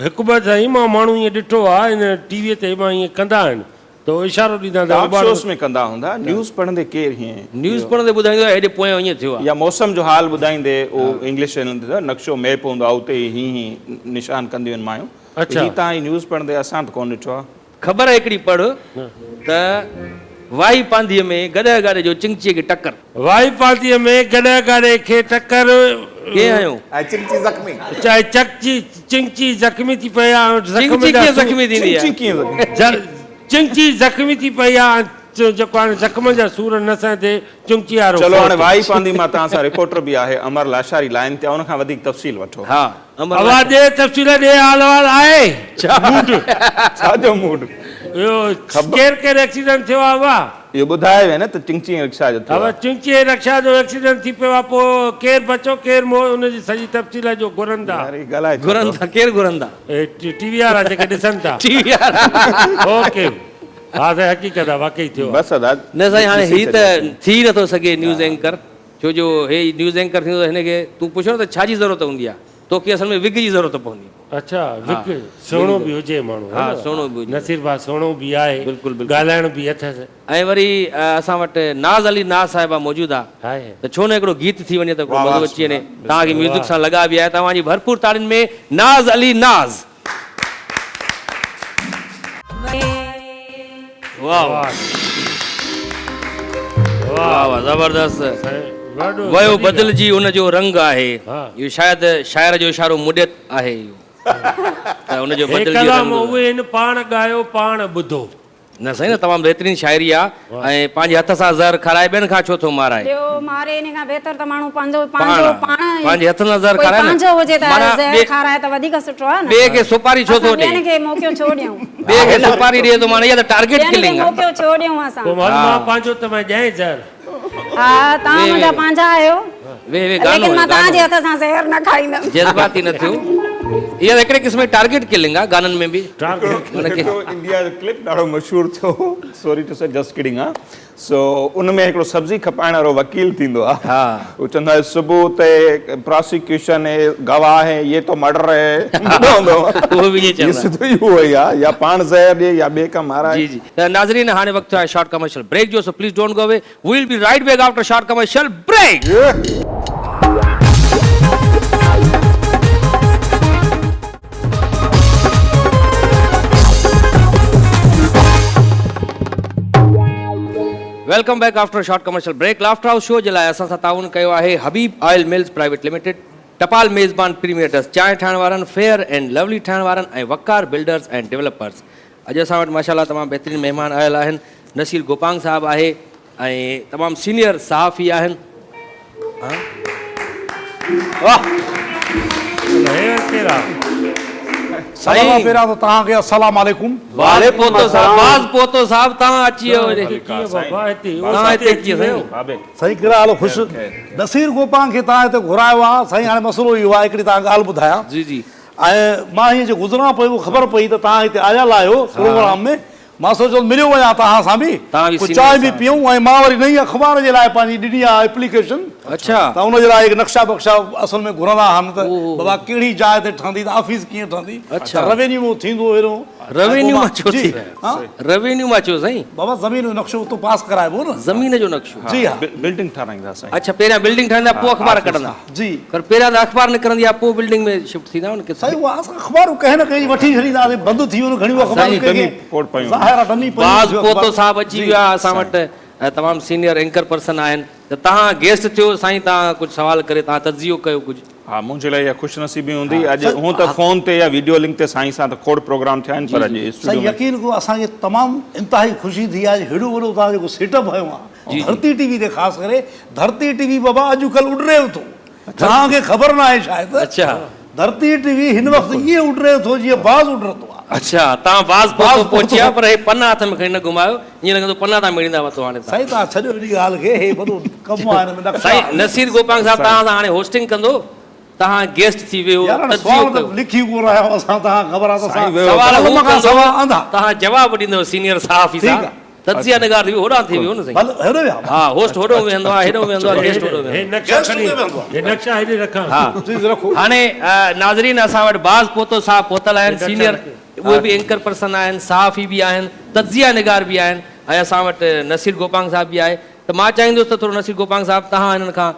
हिकु ॿ साईं मां माण्हू ईअं ॾिठो आहे हिन टीवीअ ते, मां ईअं कंदा आहिनि त उहो इशारो ॾींदा आहिनि त टॉक ओबाड़ो शोज़ में कंदा हूंदा, न्यूज़ पढ़ंदे केरु हीअं? न्यूज़ पढ़ंदे ॿुधाईंदो आहे, हेॾे पोयां ईअं थियो आहे। या मौसम जो हाल ॿुधाईंदे, उहो इंग्लिश चैनल ते नक्शो मैप हूंदो आहे, उते ही ही निशान कंदियूं आहिनि मायूं। अच्छा। ही तव्हां न्यूज़ पढ़ंदे असां त कोन ॾिठो आहे। ख़बर हिकिड़ी पढ़ त वाही पांधीअ में गॾह गाॾे जो चिंगचीअ खे टक्कर। वाही पांधीअ में गॾह गाॾे खे टक्कर। कीअं आयो? ऐं चिंगची ज़ख़्मी। चाहे चिंगची ज़ख़्मी थी पई आहे, ज़ख़्म चिंगची जा कीअं सूर- ज़ख़्मी थींदी आहे? चिंगची कीअं ज़ख़्मी? चिंगची ज़ख़्मी थी पई आहे, जेको हाणे ज़ख़्म जा सूर न सहंदे चिंगची वारो चलो हाणे फोट। वाही पांधी मां तव्हां सां रिपोर्टर बि आहे अमर लाशारी लाइन ते, उन खां वधीक तफ़सील वठो। हा, अमर अवा लाशारी। ॾे तफ़सील ॾे, हाल अहिवाल आहे। मूड। छा जो मूड? इहो केरु केरु एक्सीडेंट थियो आहे? वाह। इहो ॿुधाए वियो न त चिंगची ऐं रिक्शा जो थियो अवा आहे। चिंगची ऐं रिक्शा जो एक्सीडेंट थी पियो आहे, पोइ केरु बचो केरु मोयो, उनजी सॼी तफ़सील जो घुरनि था। यार, हीअ ॻाल्हाए छो घुरनि थो? था, केरु घुरनि था? ए, टीवी वारा जेके ॾिसनि था। टीवी वारा। ओके, हा साईं, हक़ीक़त आहे, वाकई थियो आहे। बसि अदा। न साईं, हाणे ॾिसी ही त छॾियोसीं। थी नथो सघे न्यूज़ एंकर, छो जो हे न्यूज़ एंकर थींदो त हिनखे तूं पुछो न त छाजी ज़रूरत हूंदी आहे, तोखे असल में विग जी ज़रूरत पवंदी। अच्छा, विग सुहिणो बि हुजे माण्हू, हा, हा न? सुहिणो बि हुजे। नसीर भाउ सुहिणो बि आहे, बिल्कुलु, बिल्कुलु। ॻाल्हाइणु बि अथसि। ऐं वरी असां वटि नाज़ अली नाज़ साहिबा मौजूदु आहे, आहे। त छो न हिकिड़ो गीत थी वञे त हिकिड़ो वाह, मज़ो वाह, अची वञे। तव्हांखे म्यूज़िक सां लॻा बि आहे। तव्हांजी भरपूर ताड़ियुनि में नाज़ अली नाज़। واهه واهه واهه زبردست ويو بدلجي ان جو رنگ آهي اهو شايد شاعر جو اشارو مون ڏي آهي اهو ته ان جو بدلجي رنگ ڪلام اهي آهن پاڻ ڳايو پاڻ ٻڌو. نه سائين نه تمام بهترين شاعري آ ۽ پنهنجي هٿ سان زهر کارائي ٻين کان ڇو ٿو مارائي. ٻيو ماري ان کان بهتر ته ماڻهو پنهنجو پنهنجو پاڻ ئي پنهنجي هٿ سان زهر ڪوئي کارائي نه پنهنجو هجي ته معنيٰ زهر ٻئي کارائي ته وڌيڪ سٺو آ نه ٻئي کي سوپاري ڇو ٿو اسان ڏي ٻين کي موقعو ڇو ڏيون. ٻئي کي سوپاري ڏي ٿو معنيٰ اها ته ٽارگيٽ ٻين کي ڪلنگ آ. موقعو ڇو ڏيون اسان. پوء مال مان پنهنجو ته مان ڏيانء زهر. ها توهان وي منهنجا وي پنهنجا آهيو وي وي گانو ليڪن آهي مان توهان گانو جي هٿ سان زهر نه کائيندم. جذباتي نه ٿيو اها ته هڪڙي قسم جي ٽارگيٽ ڪلنگ آ گانن ۾ به معنيٰ ڪي هڪڙو انڊيا جو ڪلپ ڏاڍو مشهور ٿيو هو sorry to say just kidding ها سو ان ۾ هڪڙو سبزي کپائڻ وارو وڪيل ٿيندو آ هو چوندو آهي ثبوت هي پراسيڪيوشن هي گواهه هي يي تو مرڊر هي ٻڌو هوندو اهو به ائين هي چوندا آهن. سڌو ئي اهو ئي آ يا پاڻ زهر ڏي يا ٻئي کان مارائي. جي جي ته ناظرين هاڻي وقت ٿيو آهي شارٽ ڪمرشل بريڪ جو so please don't go away we will be right back after short commercial break. Welcome back after short commercial break laughter house show جي لاء اسان سان تعاون ڪيو آهي Habib oil mills private limited Tapal Mezban premier dust چانهه ٺاهڻ وارن فيئر اينڊ لولي ٺاهڻ وارن ۽ وقار بلڊرز اينڊ ڊولپرز اڄ اسان وٽ ماشاءالله تمام بهترين مهمان آيل آهن نصير گوپانگ صاحب آهي ۽ تمام سينيئر صحافي آهن واه سڀ کان پهريان ته توهان کي السلام عليڪم. باز پوتو صاحب باز پوتو صاحب توهان اچي ويو هيڏي توهان هتي اچي ويو سائين. سائين ڪهڙا حال خوش نصير گوپانگ کي توهان هتي گهرايو آهي سائين هاڻي مسئلو اهو آهي هڪڙي توهان ڳالهه ٻڌايان جي جي ۽ مان هيئن جو گذران پيو خبر پئي ته توهان هتي آيل آهيو پروگرام ۾ مان سوچيو ته مليو وڃان توهان سان به ڪجهه چانهه به پيئون ۽ مان وري نئين اخبار جي لاء پنهنجي ڏني آهي ايپليڪيشن ته ان جي لاء هڪ نقشا بقشا اصل ۾ گهرندا آهن ته بابا ڪهڙي جاء تي ٺهندي ته آفيس ڪيئن ٺهندي ته روينيو مان ٿيندو هيڏو روينيو مان ڇو ٿي روينيو مان ڇو سائين بابا زمين جو نقشو اتو پاس ڪرائبو نه زمين جو نقشو جي ها بلڊنگ ٺهرائيندا سائين اڇا پهريان بلڊنگ ٺهرائيندا پوء اخبار ڪڍندا جي. پر پهريان ته اخبار نڪرندي آ پوء بلڊنگ ۾ شفٽ ٿيندا آهيو نه ڪٿي. سائين اها اسان اخبارون ڪنهن نه ڪنهن جي وٺي ڇڏينداسين بند ٿي ويون گهڻيون اخبارون ڪنهن کي ظاهر آ ڊمي پيون باز پوتو صاحب اچي ويو آ اسان وٽ تمام سينيئر اينڪر پرسن آهن ته تهان گيسٽ ٿيو سائين تهان ڪجهه سوال ڪري تهان تجزيو ڪيو ڪجهه. ها منهنجي لاء اها خوش نصيبي هوندي اڄ هون ته فون تي يا ويڊيو لنڪ تي سائين سان ته کوڙ پروگرام ٿيا آهن پر اڄ سائين اسٽوڊيو ۾. يقين ڪيو اسان کي تمام انتهائي خوشي ٿي آهي هيڏو وڏو توهان جيڪو سيٽ اپ هنيو آ ڌرتي ٽي وي تي خاص ڪري ڌرتي ٽي وي بابا اڄ ڪلهه اڏري ٿو توهان کي خبر ناهي شايد اڇا ڌرتي ٽي وي هن وقت ائين اڏري ٿو جيئن باز اڏرندو آهي. اڇا توهان باز پوتو پهچي ويا پر هي پنا هٿ ۾ کڻي نه گهمايو ائين لڳندو پنا تان ميڙيندا وتو هاڻي توهان. سائين توهان ڇڏيو ان ڳالهه کي هي وڏو ڪم آهي هن ۾ نقشا. سائين نصير گوپانگ صاحب توهان سان هاڻي هوسٽنگ ڪندو توهان گيسٽ ٿي ويهو يار هاڻي تجزيو سوال ته ڪيو. لکي ڪونه آيا آهيون اسان توهان کي خبر آهي ته اسان سوال هو قلم کان ڪندو سوا انڌا. توهان جواب ڏيندو سينيئر صحافي ٺيڪ صاحب. آهي. تجزيه نگار ٿي ويو هوڏانهن ٿي ويو نه سائين. ڀل هيڏو ويا. ها هوسٽ هوڏو ويهندو آهي هيڏو ويهندو آهي گيسٽ هوڏو ويهندو. هي نقشا کڻي هي نقشا هيڏي رکان. ها جي رکو. هاڻي ناظرين اسان وٽ باز پوتو صاحب پهتل آهن سينيئر اهي به اينڪر پرسن آهن صحافي به آهن تجزيه نگار به آهن ۽ اسان وٽ نصير گوپانگ صاحب به آهي ته مان چاهيندس ته ٿورو نصير گوپانگ صاحب تهان هنن کان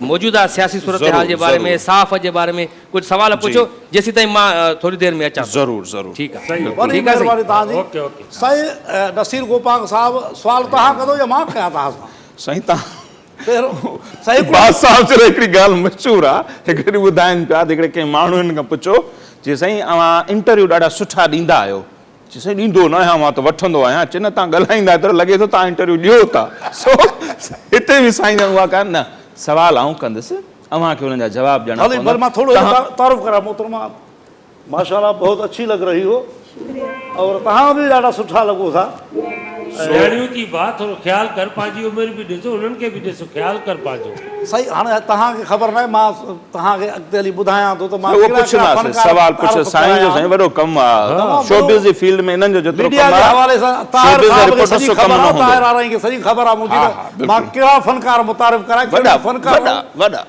موجوده سياسي صورتحال جي باري ۾ صحافت جي باري ۾ ڪجهه سوال پڇو جيسيتائين مان ٿوري دير ۾ اچان ٿو. ضرور ضرور ٺيڪ آ وڏي ٺيڪ آ سائين. مهرباني توهان جي. Okay okay. سائين نصير گوپانگ صاحب سوال توهان ڪندو يا مان ڪيان توهان سان؟ سائين توهان پهريون سائين هڪڙو باز صاحب چيو هڪڙي ڳالهه مشهور آ هڪڙي ڏينهن ٻڌائين پيا ته هڪڙي ڪنهن ماڻهو هن کان پڇيو چي سائين اوهان انٽرويو ڏاڍا سٺا ڏيندا آهيو چي سائين ڏيندو نه آهيان مان ته وٺندو آهيان چي نه توهان ڳالهائيندا آهيو ته لڳي ٿو توهان انٽرويو ڏيو ٿا سو هتي به سائين جن اها ڪا نه سوال آئون ڪندس اوهان کي انهن جا جواب ڏيڻا هلي پوندا ڀلي مان ٿورو تعارف ڪرايان محترمه ماشاءالله بهت اڇي لڳ رهي هو اور توهان به ڏاڍا سٺا لڳو ٿا. نياڻيون ٿي ڀاء ٿورو خيال ڪر پنهنجي عمر به ڏس انهن کي به ڏس خيال ڪر پنهنجو. سائين هاڻي توهان کي خبر ناهي مان توهان کي اڳتي هلي ٻڌايان ٿو ته مان اهو ڪهڙا ڪهڙا پڇنداسين فنڪار سوال پڇ تعارف سائين جو ڪرايا سائين آهن. وڏو ڪم آ تمام شوبز وڏو جي فيلڊ ۾ انهن جو جيترو ميڊيا ڪم جي آ حوالي سان طاهر شوبز جا صاحب کي رپورٽرز سڄي جو ڪم خبر نه آ هوندو طاهر آرائين کي سڄي خبر آ منهنجي ها ته ها مان بلڪل ڪهڙا فنڪار متعارف ڪرايا وڏا ڪهڙا فنڪار وڏا وڏا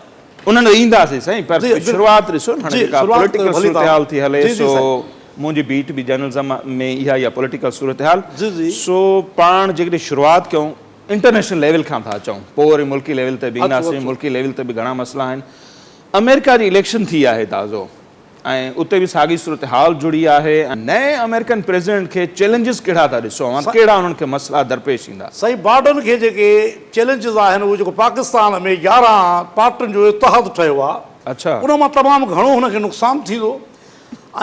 انهن ڏي اينداسين سائين پر جي بلڪل شروعات ڏسو نه هاڻي جي جيڪا شروعات پوليٽيڪل ڀلي توهان صورتحال ٿي هلي جي جي سو سائين منهنجي بيٽ به جرنلزم ۾ اها ئي آ پوليٽيڪل صورتحال جي جي سو پاڻ جيڪڏهن شروعات ڪيون انٽرنيشنل ليول کان ٿا اچون پوء وري ملڪي ليول تي به اچو اينداسين اچو ملڪي ليول تي به گهڻا مسئلا آهن آمريڪا جي اليڪشن ٿي آهي تازو ۽ اتي به ساڳي صورتحال جڙي آهي ۽ نئين آمريڪن پريزيڊنٽ کي چئلينجز ڪهڙا ٿا ڏسو اوهان ڪهڙا انهن کي مسئلا درپيش ايندا؟ سائين بائيڊن کي جيڪي چئلينجز آهن اهي جيڪو پاڪستان ۾ 11 پارٽين جو اتحاد ٺهيو آهي اڇا. ان مان تمام گهڻو هن کي نقصان ٿيندو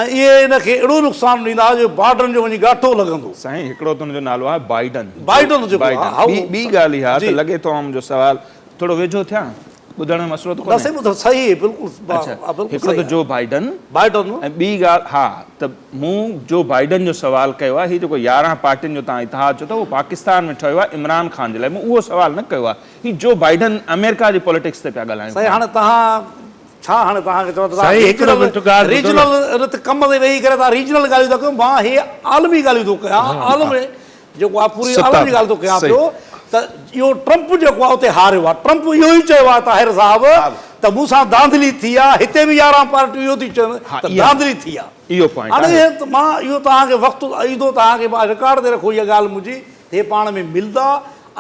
۽ اهي هن کي اهڙو نقصان ڏيندا جو بائيڊن جو وڃي ڳاٽو لڳندو. سائين هڪڙو ته ان جو نالو آهي بائيڊن. بائيڊن جيڪو آهي ها ٻي ٻي ڳالهه اها ته لڳي ٿو آئون منهنجو سوال ٿورو ويجهو ٿيان ٻڌڻ ۾ مسئلو ته ڪونهي. نه سائين ٻڌو صحيح بلڪل اڇا هڪڙو ته جو بائيڊن بائيڊن ۽ ٻي ڳالهه ها ته مون جو بائيڊن جو سوال ڪيو آهي هي جيڪو 11 پارٽين جو توهان اتحاد چئو ٿا اهو پاڪستان ۾ ٺهيو آهي عمران خان جي لاء مون اهو سوال نه ڪيو آهي هي جو بائيڊن آمريڪا جي پوليٽڪس تي پيا ڳالهايون. سائين هاڻي توهان ڇا هاڻي توهان کي چوان ته سائين هڪڙو منٽ ڳالهه ٻڌو نه. ريجنل رت ڪم تي ويهي ڪري توهان ريجنل ڳالهيون ٿا ڪيو مان هي عالمي ڳالهيون ٿو ڪيان عالم جيڪو آهي پوري عالم جي ڳالهه ٿو ڪيان پيو ته اهو ٽرمپ جيڪو آهي اتي هاريو آهي ٽرمپ اهو ئي چيو آهي طاهر صاحب ته مون سان ڌانڌلي ٿي آهي هتي به 11 پارٽيون اهو ٿي چون ته ڌانڌلي ٿي آهي اهو پوائنٽ هاڻي مان اهو توهان کي وقت ايندو توهان کي رڪارڊ تي رکو اها ڳالهه منهنجي ته هي پاڻ ۾ ملندا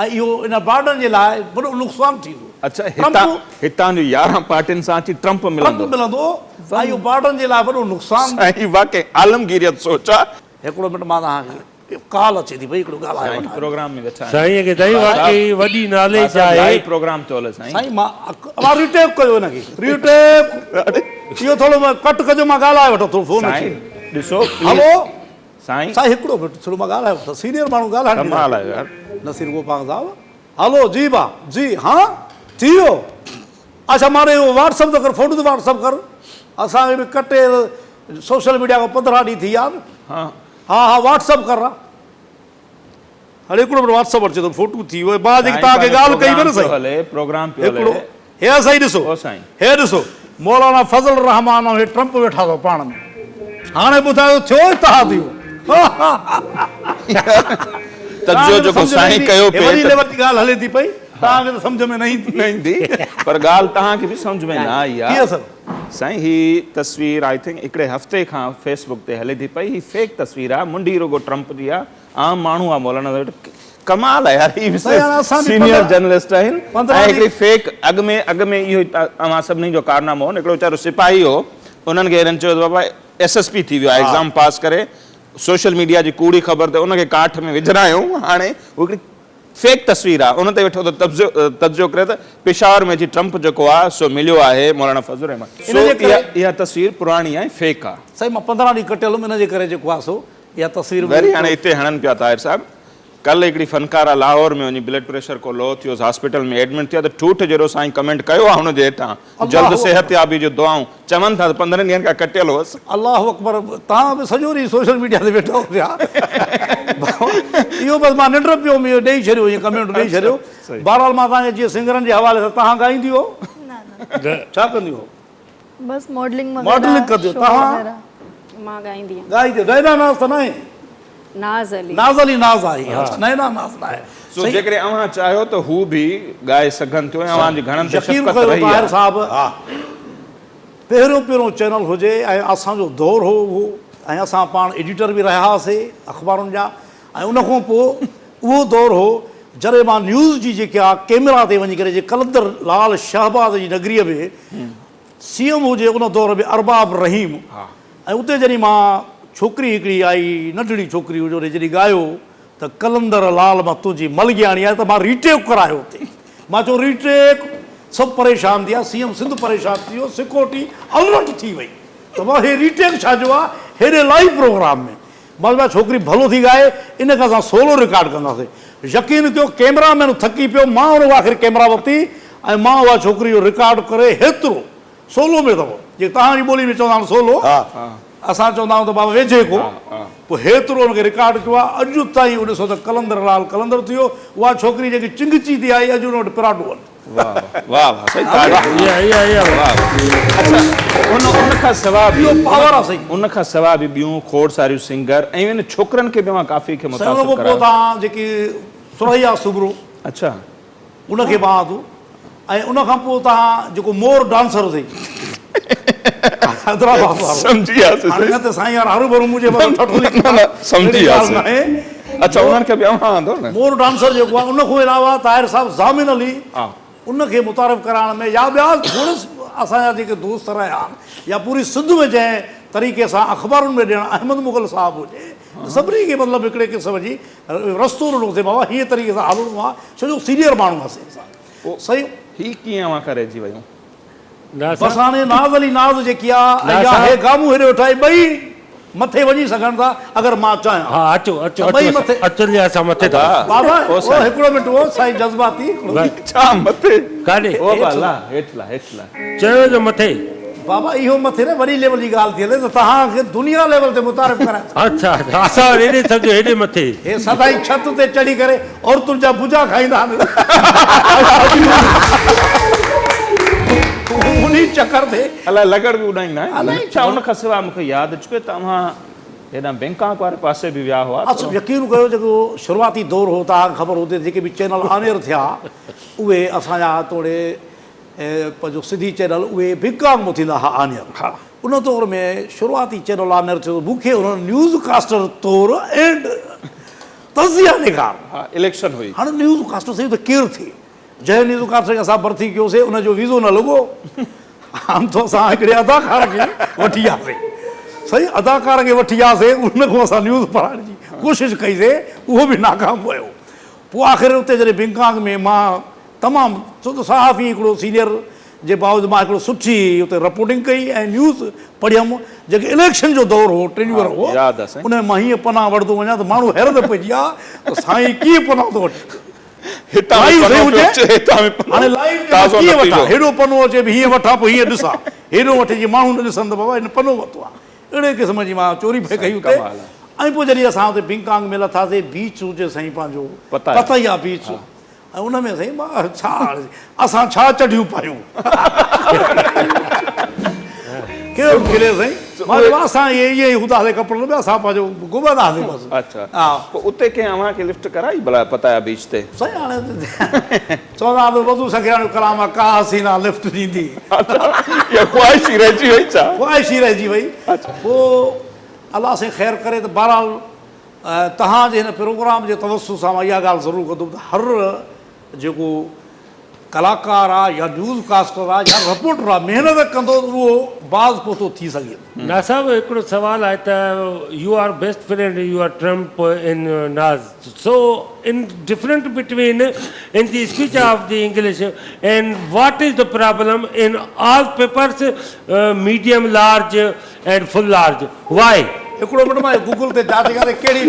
۽ اهو ان بارڊن جي لاء وڏو نقصان ٿيندو. اڇا هتان هتان جو 11 پارٽين سان اچي ٽرمپ ملندو. ٽرمپ ملندو ۽ اهو بارڊن جي لاء وڏو نقصان. سائين واقعي عالمگيريت سوچ آ. هڪڙو منٽ مان توهان کي ڪال اچي ٿي پئي هڪڙو ڳالهائي سائين وٺان. پروگرام ۾ ويٺا آهن. سائين کي تائين واقعي وڏي ناليج آهي. لائيو پروگرام ٿيو هلي سائين. سائين مان مان ريٽيڪ ڪيو ان کي ريٽيڪ اهو ٿورو ڪٽ ڪجو مان ڳالهائي وٺان ٿورو فون اچي. سائين ڏسو هلو. سائين. سائين هڪڙو منٽ ٿورو مان ڳالهائي وٺان سينيئر ماڻهو ڳالهائڻ ڏيندا ڪمال آهيو يار. نصير گوپانگ صاحب هلو جي با جي ها ٿي ويو اڇا مان ڏي واٽس اپ ته ڪر فوٽو ته واٽس اپ ڪر اسان کي به ڪٽي سوشل ميڊيا کان 15 ڏينهن ٿي ويا آهن ها ها ها واٽس اپ ڪر هاڻي هڪڙو منٽ واٽس اپ اچي ٿو فوٽو ٿي ويو مان جيڪي توهان کي ڳالهه ڪئي نه سائين هلي پروگرام پيو هلي هڪڙو هي سائين ڏسو او سائين هي ڏسو مولانا فضل الرحمان ۽ هي ٽرمپ ويٺا اٿو پاڻ ۾ هاڻي ٻڌايو ٿيو اتحاد اهو تجزيو جيڪو سائين ڪيو پئي وڏي ليول جي ڳالهه هلي ٿي پئي توهان کي ته سمجهه ۾ نه ايندي نه ايندي پر ڳالهه توهان کي به سمجهه ۾ نه آئي آهي سائين هي تصوير I think هڪڙي هفتي کان فيس بڪ تي هلي ٿي پئي هي فيڪ تصوير آهي منڍي رڳو ٽرمپ جي آهي عام ماڻهو آ مولانا صاحب ڪمال آ يار هي به سينيئر جرنلسٽ آهن ۽ هڪڙي فيڪ اڳ ۾ اڳ ۾ اهو اوهان سڀني جو ڪارنامو هو هڪڙو ويچارو سپاهي هو انهن کي هنن چيو ته بابا ايس ايس پي ٿي ويو آهي ايگزام پاس ڪري سوشل ميڊيا جي ڪوڙي خبر تي ان کي ڪاٺ ۾ وجهرايائون هاڻي هو هڪڙي فيڪ تصوير آ ان تي ويٺو ته تجزيو ڪري ته پشاور ۾ اچي ٽرمپ جيڪو آ سو مليو آهي مولانا فضل الرحمان سو اها تصوير پراڻي آ ۽ فيڪ آ. سائين مان 15 ڏينهن ڪٽيل هيم ان جي ڪري جيڪو آ سو اها تصوير به وري هاڻي اتي هڻن پيا طاهر صاحب ڪلهه هڪڙي فنڪاره لاهور ۾ وڃي بلڊ پريشر ڪو لو ٿي ويس هاسپيٽل ۾ ايڊمٽ ٿي آ ته ٺوٺ جيڏو سائين ڪمينٽ ڪيو آ هن جي هيٺان جلد صحت يابي جون دعائون چون ٿا ته 15 ڏينهن کان ڪٽيل هئس. الله اڪبر توهان به سڄو ڏينهن سوشل ميڊيا تي ويٺا هو پيا اهو بس مان ننڊ پيو هوم اهو ڏئي ڇڏيو ائين ڪمينٽ ڏئي ڇڏيو بهرحال مان توهان کي جيئن سنگرن جي حوالي سان توهان ڳائيندي هو ڇا ڪندي هو. بس ماڊلنگ وغيره ماڊلنگ ڪندي هو توهان. مان ڳائيندي آهيان. ڳائيندي نينا ناز ته ناهي. ناز علي. ناز علي ناز آهي نينا ناز ناهي. سو جيڪڏهن اوهان چاهيو ته هو به ڳائي سگهن ٿيون ۽ اوهان جي گهڻن تي يقين شفقت ڪيو رهي طاهر آهي. صاحب پهريون پهريون چينل هجي ۽ اسان جو دور هو اهو ۽ اسان پاڻ ايڊيٽر به رهيا هئاسي اخبارن جا ۽ ان کان پوء اهو دور هو جڏهن مان نيوز جي جيڪا ڪيمرا تي وڃي ڪري جي قلندر لال شهباز جي نگريء ۾ سي ايم هجي ان دور ۾ ارباب رحيم ۽ اتي جڏهن مان ڇوڪري هڪڙي آئي ننڍڙي ڇوڪري هجي ان جڏهن ڳايو ته قلندر لال مان تنهنجي ملگياڻي آهيان ته مان ريٽيڪ ڪرايو اتي مان چيو ريٽيڪ سڀ پريشان ٿي ويا سي ايم سنڌ پريشان ٿي ويو سيڪورٽي الرٽ ٿي وئي ته مان هي ريٽيڪ ڇا جو آهي هيڏي لائيو پروگرام ۾ مان چيو ڇوڪري ڀلو ٿي ڳائي ان کي اسان سولو رڪارڊ ڪنداسين يقين ڪيو ڪيمرا مين ٿڪي پيو مان ان کان آخر ڪيمرا ورتي ۽ مان اها ڇوڪري جو رڪارڊ ڪري هيترو سولو ۾ اٿو جيڪي توهان جي ٻولي ۾ چوندا آهن سولو اسان چوندا آهيون ته بابا ويجهي ڪو پوء هيترو ان کي رڪارڊ ڪيو آهي اڄ تائين اهو ڏسو ته قلندر لال قلندر ٿي ويو اها ڇوڪري جيڪي چنگچي ٿي آئي اڄ ان وٽ پراڊو آهن. واه واه واه سائين تاڙي واه واه اڇا ان ان کان سوا به اهو پاور آ سائين. ان کان سوا به ٻيون کوڙ ساريون سنگر ۽ ان ڇوڪرن کي به اوهان ڪافي کي سائين ان متاثر کان پوء ڪرايو. توهان جيڪي ثريا سومرو اڇا. ان کي مان آندو ۽ ان کان پوء توهان جيڪو مور ڊانسر اٿئي حيدرآباد وارو سمجهي وياسين هاڻي نه ته سائين يار هروڀرو منهنجي مٿان ٺٺولي نه نه سمجهي وياسين اڇا انهن کي به اوهان آندو نه مور ڊانسر جيڪو آهي ان کان علاوه طاهر صاحب ضامن علي ان کي متعارف ڪرائڻ ۾ يا ٻيا کوڙ اسان جا جيڪي دوست رهيا آهن يا پوري سنڌ ۾ جنهن طريقي سان اخبارن ۾ ڏيڻ احمد مغل صاحب هجي ته سڀني کي مطلب هڪڙي قسم جي رستو ڏنو سي بابا هيء طريقي سان هلڻو آهي ڇو جو سينيئر ماڻهو هئاسين اسان. پوء سائين. هي ڪيئن اوهان کان رهجي ويون؟ بس هاڻي ناز علي ناز جيڪي آ ۽ يا هي گامون هيڏي ويٺا اهي ٻئي مٿي وڃي سگهن ٿا اگر مان چاهيان ها اچو اچو ته ٻئي مٿي اچو جي اسان مٿي ٿا بابا او هڪڙو منٽ او سائين جذباتي هڪڙو ڇا مٿي ڪاڏي او با لا هيٺ لا هيٺ لا چيو جو مٿي بابا اهو مٿي نه وڏي ليول جي ڳالهه ٿي هلي ته توهان کي دنيا ليول تي متعارف ڪرايان اڇا اڇا اسان وري هيڏي سمجهو هيڏي مٿي. هي سدائين ڇت تي چڙهي ڪري عورتن جا بجا کائيندا آهن. انهي چڪر تي. الائي لغڙ به اڏائيندا آهن. اڇا ان کان سواء مون کي ياد اچي پيو ته اوهان هيڏانهن بينڪاڪ واري پاسي به ويا هئا. اصل يقين ڪيو جيڪو شروعاتي دور هو توهان کي خبر هوندي جيڪي به چينل آن ايئر ٿيا اهي اسان جا توڙي پنهنجو سنڌي چينل اهي بينڪاڪ مان ٿيندا ها آن ايئر. ان دور ۾ شروعاتي چينل آن ايئر ٿيو ته مون کي انهن نيوز ڪاسٽر طور اينڊ تجزيه نگار. ها اليڪشن هئي. هاڻي نيوز ڪاسٽر سائين ته ڪير ٿئي؟ جنهن نيوز ڪاسٽر کي اسان ڀرتي ڪيوسي ان جو ويزو نه لڳو. هاڻ ته اسان هڪڙي اداڪار کي وٺي آياسي. سائين اداڪار کي وٺي آياسي ان کان اسان نيوز پڙهائڻ جي ڪوشش ڪئي سي اهو به ناڪام ويو. پوء آخر اتي جڏهن بينڪاڪ ۾ مان تمام ڇو ته صحافي هڪڙو سينيئر جي باوجود مان هڪڙو سٺي اتي رپورٽنگ ڪئي ۽ نيوز پڙهيم جيڪي اليڪشن جو دور هو ٽينيور هو ان ۾ مان هيئن پنا وٺندو وڃان ته ماڻهو حيرت ۾ پئجي ويا ته سائين ڪيئن پنا ٿو وٺي لائيو صحيح هجي هاڻي لائيو ۾ مان ڪيئن وٺان هيڏو پنو اچي به هيئن وٺان پوء هيئن ڏسان هيڏو وٺي جي ماڻهو نه ڏسن ته بابا هن پنو ورتو آهي اهڙي قسم جي مان چوري پئي ڪئي اتي ۽ پوء جڏهن اسان اتي بينڪانگ ۾ لٿاسي بيچ هجي سائين پنهنجو پتايا بيچ ۽ ان ۾ سائين مان ڇا اسان ڇا چڍيون پايون ڪير کلي سائين مان چيو اسان اهي ائين ئي هونداسين ڪپڙن ۾ اسان پنهنجو گهمنداسين بس اڇا پوء اتي ڪنهن اوهان کي لفٽ ڪرائي ڀلا پتايا بيچ تي سائين هاڻي چوندا آهن وضو سکيراڻي جو ڪلام آهي ڪا حسينا لفٽ ڏيندي اها خواهش ئي رهجي وئي ڇا خواهش ئي رهجي وئي پوء الله سائين خير ڪري ته بهرحال توهان جي هن پروگرام جي توسط سان مان اها ڳالهه ضرور ڪندم ته هر جيڪو ڪلاڪار آ يا نيوز ڪاسٽر آ يا رپورٽر آ محنت ڪندو ته اهو باز پهتو ٿي سگهي ٿو. ناز صاحب هڪڙو سوال آهي ته you are best friend you are Trump in Naz so in different between in the speech of the English and what is the problem in all papers medium large and full large why. هڪڙو minute مان Google تي جاچ ڪيان ته ڪهڙي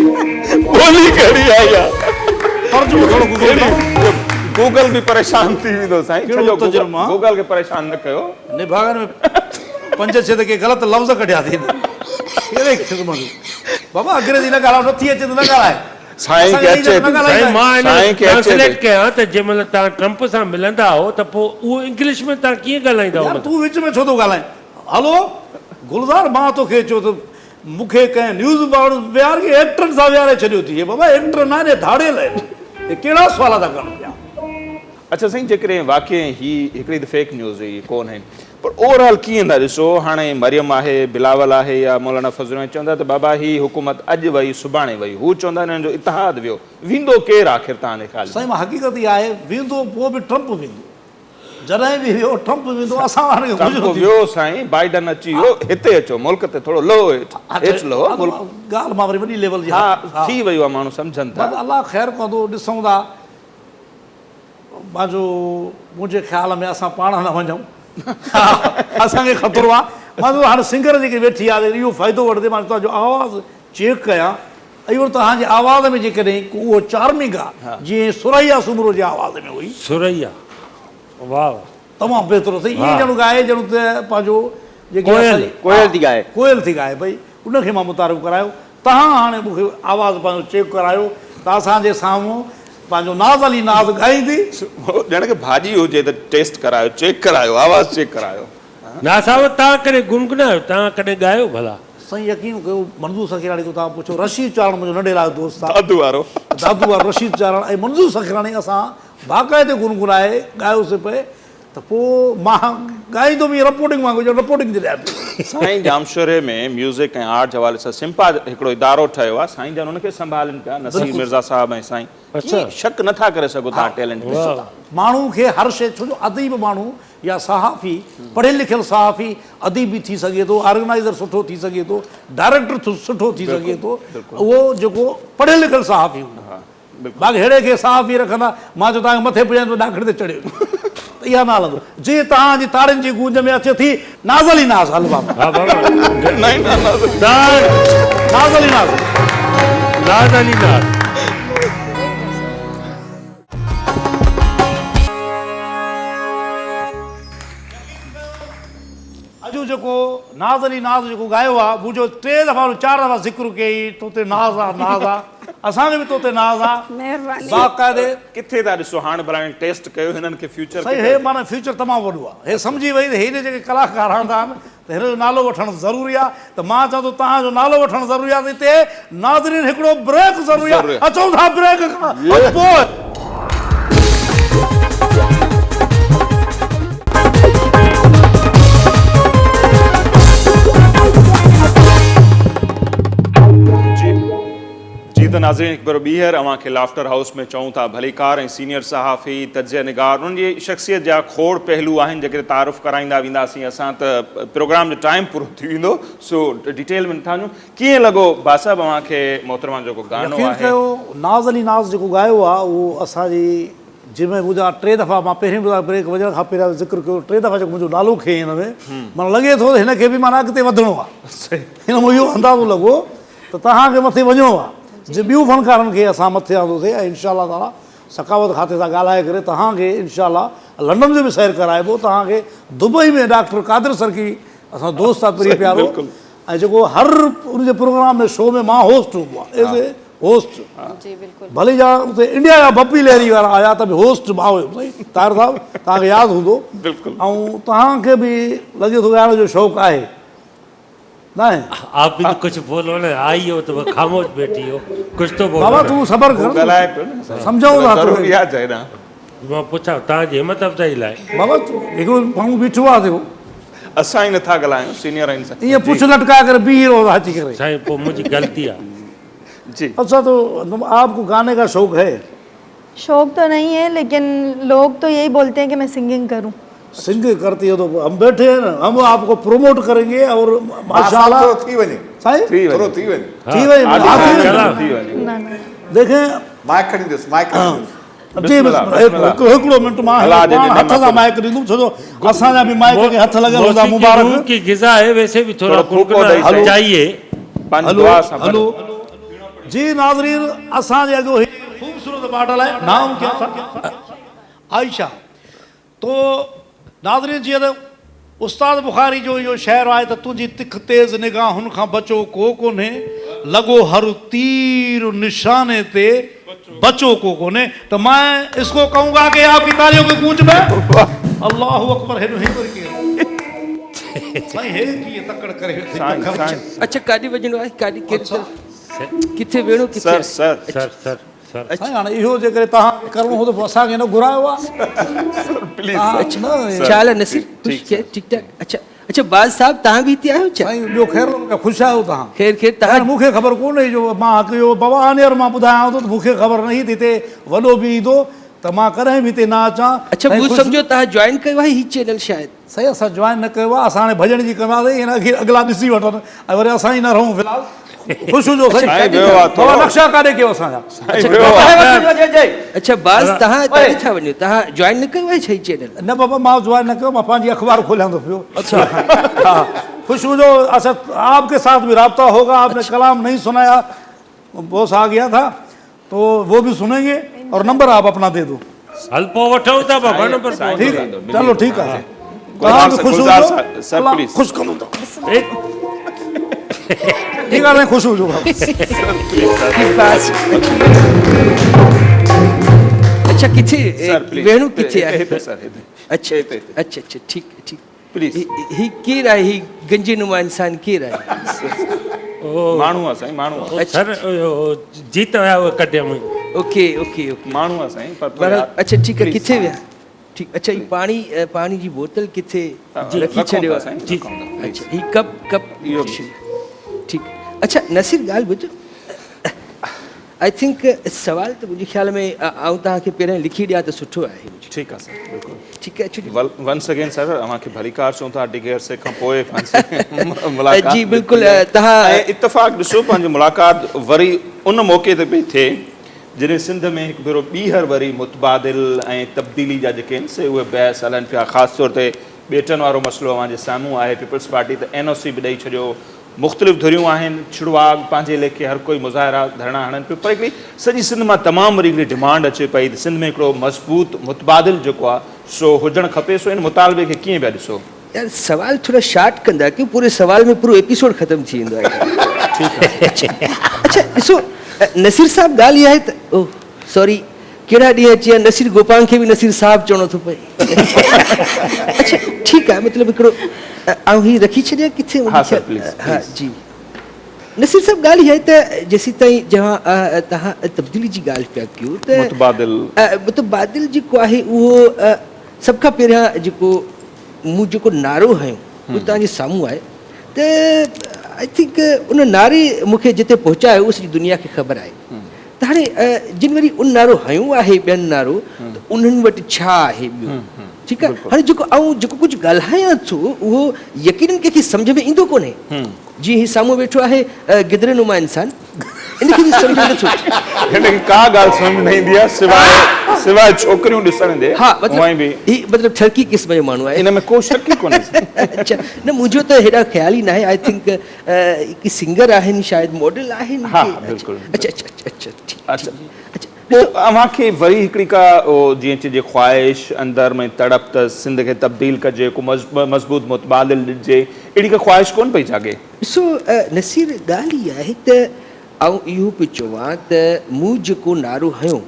ٻولي ڪهڙي آهي اها. ترجمو ٿورو گوگل تان. گوگل به پريشان ٿي ويندو سائين ڪهڙو ترجمو آ. گوگل کي پريشان نه ڪيو. نڀاڳن ۾ پنج ڇهه ته ڪي غلط لفظ ڪڍيا اٿئي ڪهڙي قسم جو بابا انگريزي نه ڳالهاء نٿي اچي ته نه ڳالهاء. سائين کي اچي ٿي. سائين مان سائين کي اچي ٿي. ٽرانسليٽ ڪيان ته جنهن مهل توهان ٽرمپ سان ملندا هئو ته پوء اهو انگلش ۾ توهان ڪيئن ڳالهائيندا هئو. يار تون وچ ۾ ڇو ٿو ڳالهائين. هلو گلزار مان توکي چيو ته مون کي ڪنهن نيوز وارن ويهاري ايڪٽرن سان ويهاري ڇڏيو ٿي. هي بابا ايڪٽر نه آهن هي ڌاڙيل آهن. هي ڪهڙا سوال ٿا ڪرن پيا. اڇا سائين جيڪڏهن واقعي هي هڪڙي ته فيڪ نيوز هئي ڪونهي پر اوور آل ڪيئن ٿا ڏسو هاڻي مريم آهي بلاول آهي يا مولانا فضل الرحمان چوندا ته بابا هي حڪومت اڄ وئي سڀاڻي وئي هو چوندا هنن جو اتحاد ويو ويندو ڪير آخر توهان جي خيال ۾. سائين حقيقت اها آهي ويندو پوء به ٽرمپ ويندو. جڏهن به ويو ٽرمپ ويندو اسان وارن کي ٽرمپ ويو سائين بائيڊن اچي ويو هتي اچو ملڪ تي ٿورو لهو هيٺ هيٺ لهو ملڪ ڳالهه مان وري وڏي ليول جي ها ٿي ويو آهي ماڻهو سمجهن ٿا بس الله خير ڪندو ڏسون ٿا پنهنجو منهنجي خيال ۾ اسان پاڻ نه وڃون اسان کي خطرو آهي مان چيو هاڻي سنگر جيڪي ويٺي آهي اهو فائدو وٺندي مان توهان جو آواز چيڪ ڪيان ۽ وري توهان جي آواز ۾ جيڪڏهن ڪو اهو چارمنگ آ جيئن ثريا سومرو جي آواز ۾ هئي. ثريا واه واه. تمام بهتر سائين ائين ڄڻ ڳائي ڄڻ ته پنهنجو جيڪي ڪوئل ڪوئل ٿي ڳائي. ڪوئل ٿي ڳائي پئي ان کي مان متعارف ڪرايو تهان هاڻي مون کي آواز پنهنجو چيڪ ڪرايو ته اسان جي سامهون پنهنجو ناز علي ناز ڳائيندي. ڄڻ ڪه ڀاڄي هجي ته ٽيسٽ ڪرايو چيڪ ڪرايو آواز چيڪ ڪرايو. ناز صاحب توهان ڪڏهن گنگنايو توهان ڪڏهن ڳايو ڀلا. سائين يقين ڪيو منظور سخيراڻي کان توهان پڇو رشيد چارڻ منهنجو ننڍي لاء دوست آ دادو وارو دادو وارو رشيد چارڻ ۽ منظور سخيراڻي اسان باقاعدي گنگنائي ڳايوسي پئي ته پوء مان ڳائيندو به ائين رپورٽنگ وانگر ڄڻ رپورٽنگ جي لاء پيو ڳائي. سائين ڄامشوري ۾ ميوزڪ ۽ آرٽ جي حوالي سان سمپا هڪڙو ادارو ٺهيو آهي سائين جن ان کي سنڀالين پيا نصير مرزا صاحب ۽ سائين ڪيئن شڪ نه ٿا ڪري سگهو توهان ٽيلنٽ تي. ماڻهو کي هر شيء ڇو جو اديب ماڻهو يا صحافي پڙهيل لکيل صحافي اديب به ٿي سگهي ٿو آرگنائيزر سٺو ٿي سگهي ٿو ڊائريڪٽر سٺو ٿي سگهي ٿو اهو جيڪو پڙهيل لکيل صحافي هوندو باقي ههڙي کي صحافي رکندا، مان چيو توهان کي مٿي پڄائين ته ڏاکڙي تي چڙهي وڃو ته اها نه هلندو. جي توهان جي تاڙين جي گونج ۾ اچي ٿي ناز علي ناز هل بابا. ها بابا. ناز علي ناز. ناز علي ناز. اڄ جيڪو ناز علي ناز جيڪو ڳايو آ منهنجو ٽي دفعا چار دفعا ذڪر ڪيئي تو تي ناز آ ناز آ. اسان کي به تو تي ناز آ. مهرباني. باقاعدي. ڪٿي ٿا ڏسو هاڻ ڀلا هن ٽيسٽ ڪيو هنن کي فيوچر سائين هي معنيٰ فيوچر تمام وڏو آ هي سمجهي وئي ته هيڏي جيڪي ڪلاڪار آندا آهن ته هن جو نالو وٺڻ ضروري آ ته مان چوان ٿو تهان جو نالو وٺڻ ضروري آ ته هتي ناظرين هڪڙو بريڪ ضروري آ اچون ٿا بريڪ کان پوء. جي ته ناظرين هڪ ڀيرو ٻيهر اوهان کي لافٽر هائوس ۾ چئون ٿا ڀليڪار ۽ سينيئر صحافي، تجزيه نگار انهن جي شخصيت جا کوڙ پهلو آهن جيڪڏهن تعارف ڪرائيندا وينداسين اسان ته پروگرام جو ٽائيم پورو ٿي ويندو سو ڊيٽيل ۾ نٿا وڃون ڪيئن لڳو با صاحب اوهان کي محترمه جو جيڪو گانو يقين آهي. ڪيو ناز علي ناز جيڪو ڳايو آهي اهو اسان جي جنهن ۾ منهنجا ٽي دفعا مان پهرين به بريڪ وڃڻ کان پهريان ذڪر ڪيو ٽي دفعا جيڪو منهنجو نالو کنيائين هن ۾ معنيٰ لڳي ٿو ته هن کي به معنيٰ اڳتي وڌڻو آهي هن مان اهو اندازو لڳو ته توهان کي مٿي وڃڻو آهي جيئن ٻيون فنڪارن کي اسان مٿي آندوسي ۽ انشاء الله تعالي ثقافت کاتي سان ڳالهائي ڪري توهان کي انشاء الله لنڊن جو به سير ڪرائبو توهان کي دبئي ۾ ڊاڪٽر قادر سرڪي اسان جو دوست آهي پرين پيارو ۽ جيڪو هر ان جي پروگرام ۾ شو ۾ مان هوسٽ هوندو آهي ايز اي هوسٽ ڀلي جا اتي انڊيا جا بپي لهري وارا آيا ته به هوسٽ مان هيم سائين طاهر صاحب توهان کي ياد هوندو ۽ توهان کي به لڳي ٿو ڳائڻ جو شوق آهي ناهي. آپ بي تو ڪڇ بولو نه آئي هو تو خاموش بيٺي هو ڪڇ تو بولو بابا تون صبر ڪر ڳالهائي پيو نه سمجهون ٿا ضروري آ چئي نه مان پڇان توهان جي همت افزائي لاء بابا هڪڙو ماڻهو بيٺو آ ٿيو اسان ئي نٿا ڳالهايون سينيئر آهن سائين ائين پڇ لٽڪائي ڪري بيهي رهو ٿا اچي ڪري سائين پوء منهنجي غلطي آ جي اچھا تو آپ کو گاني کا شوق هي شوق تو نهين هي ليڪن لوگ تو يهي بولتي هين ڪي مين سنگنگ ڪرون. سنگ ڪرتي هو تو هم بيٺي هين هم آپ ڪو پروموٽ ڪرين گي اور ماشاء الله ٿورو ٿي وڃي سائين ٿورو ٿي وڃي ٿي وڃي ٿي وڃي ديکين مائڪ کڻي ڏيوس مائڪ کڻي ڏيوس جي هڪڙو منٽ مان هٿ سان مائڪ ڏيندم ڇو جو اسان جا به مائڪ کي هٿ لڳل هوندا مبارڪ روح ڪي غذا هي ويسي به ٿورا ڦوڪنا چاهيي هلو هلو جي ناظرين اسان جي اڳيو هي خوبصورت ماڊل آهي نام ڪيا ٿا عائشه تو ناظرين جيئن ته استاد بخاري جو اهو شعر آهي ته تنهنجي تک تيز نگاهن کان بچو ڪو ڪونهي لڳو هر تير نشاني تي بچو ڪو ڪونهي ته مين اس ڪو ڪهون گا ڪي آپ ڪي تاليون ڪي گونج ۾ الله اڪبر هيڏو هي وري ڪير سائين هي ڪيئن تڪڙ ڪري اڇا ڪاڏي وڃڻو آهي ڪاڏي ڪهڙي طرف ڪٿي ويهڻو ڪٿي سر سر سر سر سر سائين هاڻي اهو جيڪڏهن توهان کي ڪرڻو هو ته پوء اسان کي نه گهرايو ها سر پليز ڇا حال آهي نصير خوش خير ٺيڪ ٺاڪ اڇا اڇا باز صاحب توهان به هتي آهيو ڇا سائين ٻيو خير خوش آهيو توهان خير خير توهان مون کي خبر ڪونهي جو مان اهو بابا آنيئر مان ٻڌايان ٿو ته مون کي خبر نه هئي ته هتي وڏو به ايندو ته مان ڪڏهن به هتي نه اچان اڇا مون سمجهيو توهان جوائن ڪيو آهي هي چينل شايد سائين اسان جوائن نه ڪيو آهي اسان هاڻي ڀڄڻ جي ڪنداسين هن اڳي اڳلا ڏسي وٺن ۽ وري اسان ئي نه رهون في الحال خوش هجو سائين بابا نقشا ڪاڏي ڪيو اسان جا اڇا باز تهان ڪاڏي ٿا وڃو تهان جوائن نه ڪيو آهي ڇا هي چينل نه بابا مان جوائن نه ڪيو مان پنهنجي اخبار کوليان ٿو پيو اڇا ها خوش هجو اڇا آپ ڪي ساٿ به رابطه هوگا آپ ني ڪلام نهين سنايا بوس آ گيا ٿا تو وو به سنين گي اور نمبر آپ اپنا the دو. هل پوء وٺون ٿا بابا نمبر پوء ٺيڪ چلو ٺيڪ آ توهان به خوش هجو الله خوش ڪندو ٺيڪ آ سائين خوش هجو بابا اڇا ڪٿي ويهڻو ڪٿي آهي اڇا اڇا اڇا ٺيڪ ٺيڪ پليز. هي ڪير آهي هي گنجي نما انسان ڪير آهي. ماڻهو آ سائين ماڻهو آ. سر جيت ويا اهي ڪڍيم. اوڪي اوڪي اوڪي ماڻهو آ سائين پر بهرحال اڇا ٺيڪ آ ڪٿي ويا. ٺيڪ اڇا هي پاڻي پاڻي جي بوتل ڪٿي رکي ڇڏيو آهي اڇا هي ڪپ ڪپ ٺيڪ اڇا نصير ڳالهه ٻڌ I think سوال ته منهنجي خيال ۾ آئون توهان کي پهريان لکي ڏيان ته سٺو آهي. ٺيڪ آهي سر بلڪل. ٺيڪ آهي ڇو جو. ونس اگين سر اوهان کي ڀليڪار چئون ٿا ڊگهي عرصي کان پوء پنهنجي ملاقات جي بلڪل توهان ۽ اتفاق ڏسو پنهنجي ملاقات وري ان موقعي تي پئي ٿئي جڏهن سنڌ ۾ هڪ ڀيرو ٻيهر وري متبادل ۽ تبديلي جا جيڪي آهن سي اهي بحث هلن پيا خاص طور تي ٻيٽن وارو مسئلو اوهان جي سامهون آهي پيپلز پارٽي ته اين او سي به ڏئي ڇڏيو مختلف ڌريون آهن ڇڙواڳ پنهنجي ليکي هر ڪوئي مظاهرا ڌرڻا هڻن پيو پر هڪڙي سڄي سنڌ مان تمام وڏي هڪڙي ڊمانڊ اچي پئي ته سنڌ ۾ هڪڙو مضبوط متبادل جيڪو آهي سو هجڻ کپي سو ان مطالبي کي ڪيئن پيا ڏسو؟ يار سوال ٿورا شارٽ ڪندا ڪيو پوري سوال ۾ پورو ايپيسوڊ ختم ٿي ويندو آهي ٺيڪ آهي اڇا ڏسو نصير صاحب ڳالهه اها آهي ته او سوري ڪهڙا ڏينهن اچي ويا نصير گوپانگ کي به نصير صاحب چوڻو ٿو پئي اڇا ٺيڪ آهي مطلب هڪڙو آئون هي رکي ڇڏيان ڪٿي ها سر پليز ها جي نصير صاحب ڳالهه اها آهي ته جيسين تائين جوان توهان تبديلي جي ڳالهه پيا ڪيو ته متبادل متبادل جيڪو آهي اهو سڀ کان پهريان جيڪو مون جيڪو نعرو هنيو اهو توهان جي سامهون آهي ته I think ان نعري مون کي جتي پهچايو اهو سڄي دنيا کي خبر آهي ته هاڻي جن وري ان نعرو هنيو آهي ٻين نعرو ته انهن وٽ ڇا آهي ٻيو ٺيڪ آهي هاڻي جيڪو آئون جيڪو ڪجهه ڳالهايان ٿو اهو يقينن ڪنهن کي سمجهه ۾ ايندو ڪونهي جيئن هي سامهون ويٺو آهي گدري نما انسان ان کي به سمجهه ۾ نٿو اچي. هن کي ڪا ڳالهه سمجهه نه ايندي آهي سواء سواء ڇوڪريون ڏسڻ جي. ها مطلب هي مطلب ٺرڪي قسم جو ماڻهو آهي. ان ۾ ڪو شڪ ئي ڪونهي. اڇا نه منهنجو ته هيڏا خيال ئي ناهي I think ڪي سنگر آهن شايد ماڊل آهن ها بلڪل اڇا اڇا اڇا ٺيڪ اڇا پوء اوهان کي وري هڪڙي ڪا جيئن چئجي خواهش اندر ۾ تڙپ ته سنڌ کي تبديل ڪجي ڪو مضبوط متبادل ڏجي اهڙي ڪا خواهش ڪونه پئي جاڳي؟ ڏسو نصير ڳالهه اها آهي ته آئون اهو پيو چوان ته مون جيڪو نعرو هنيو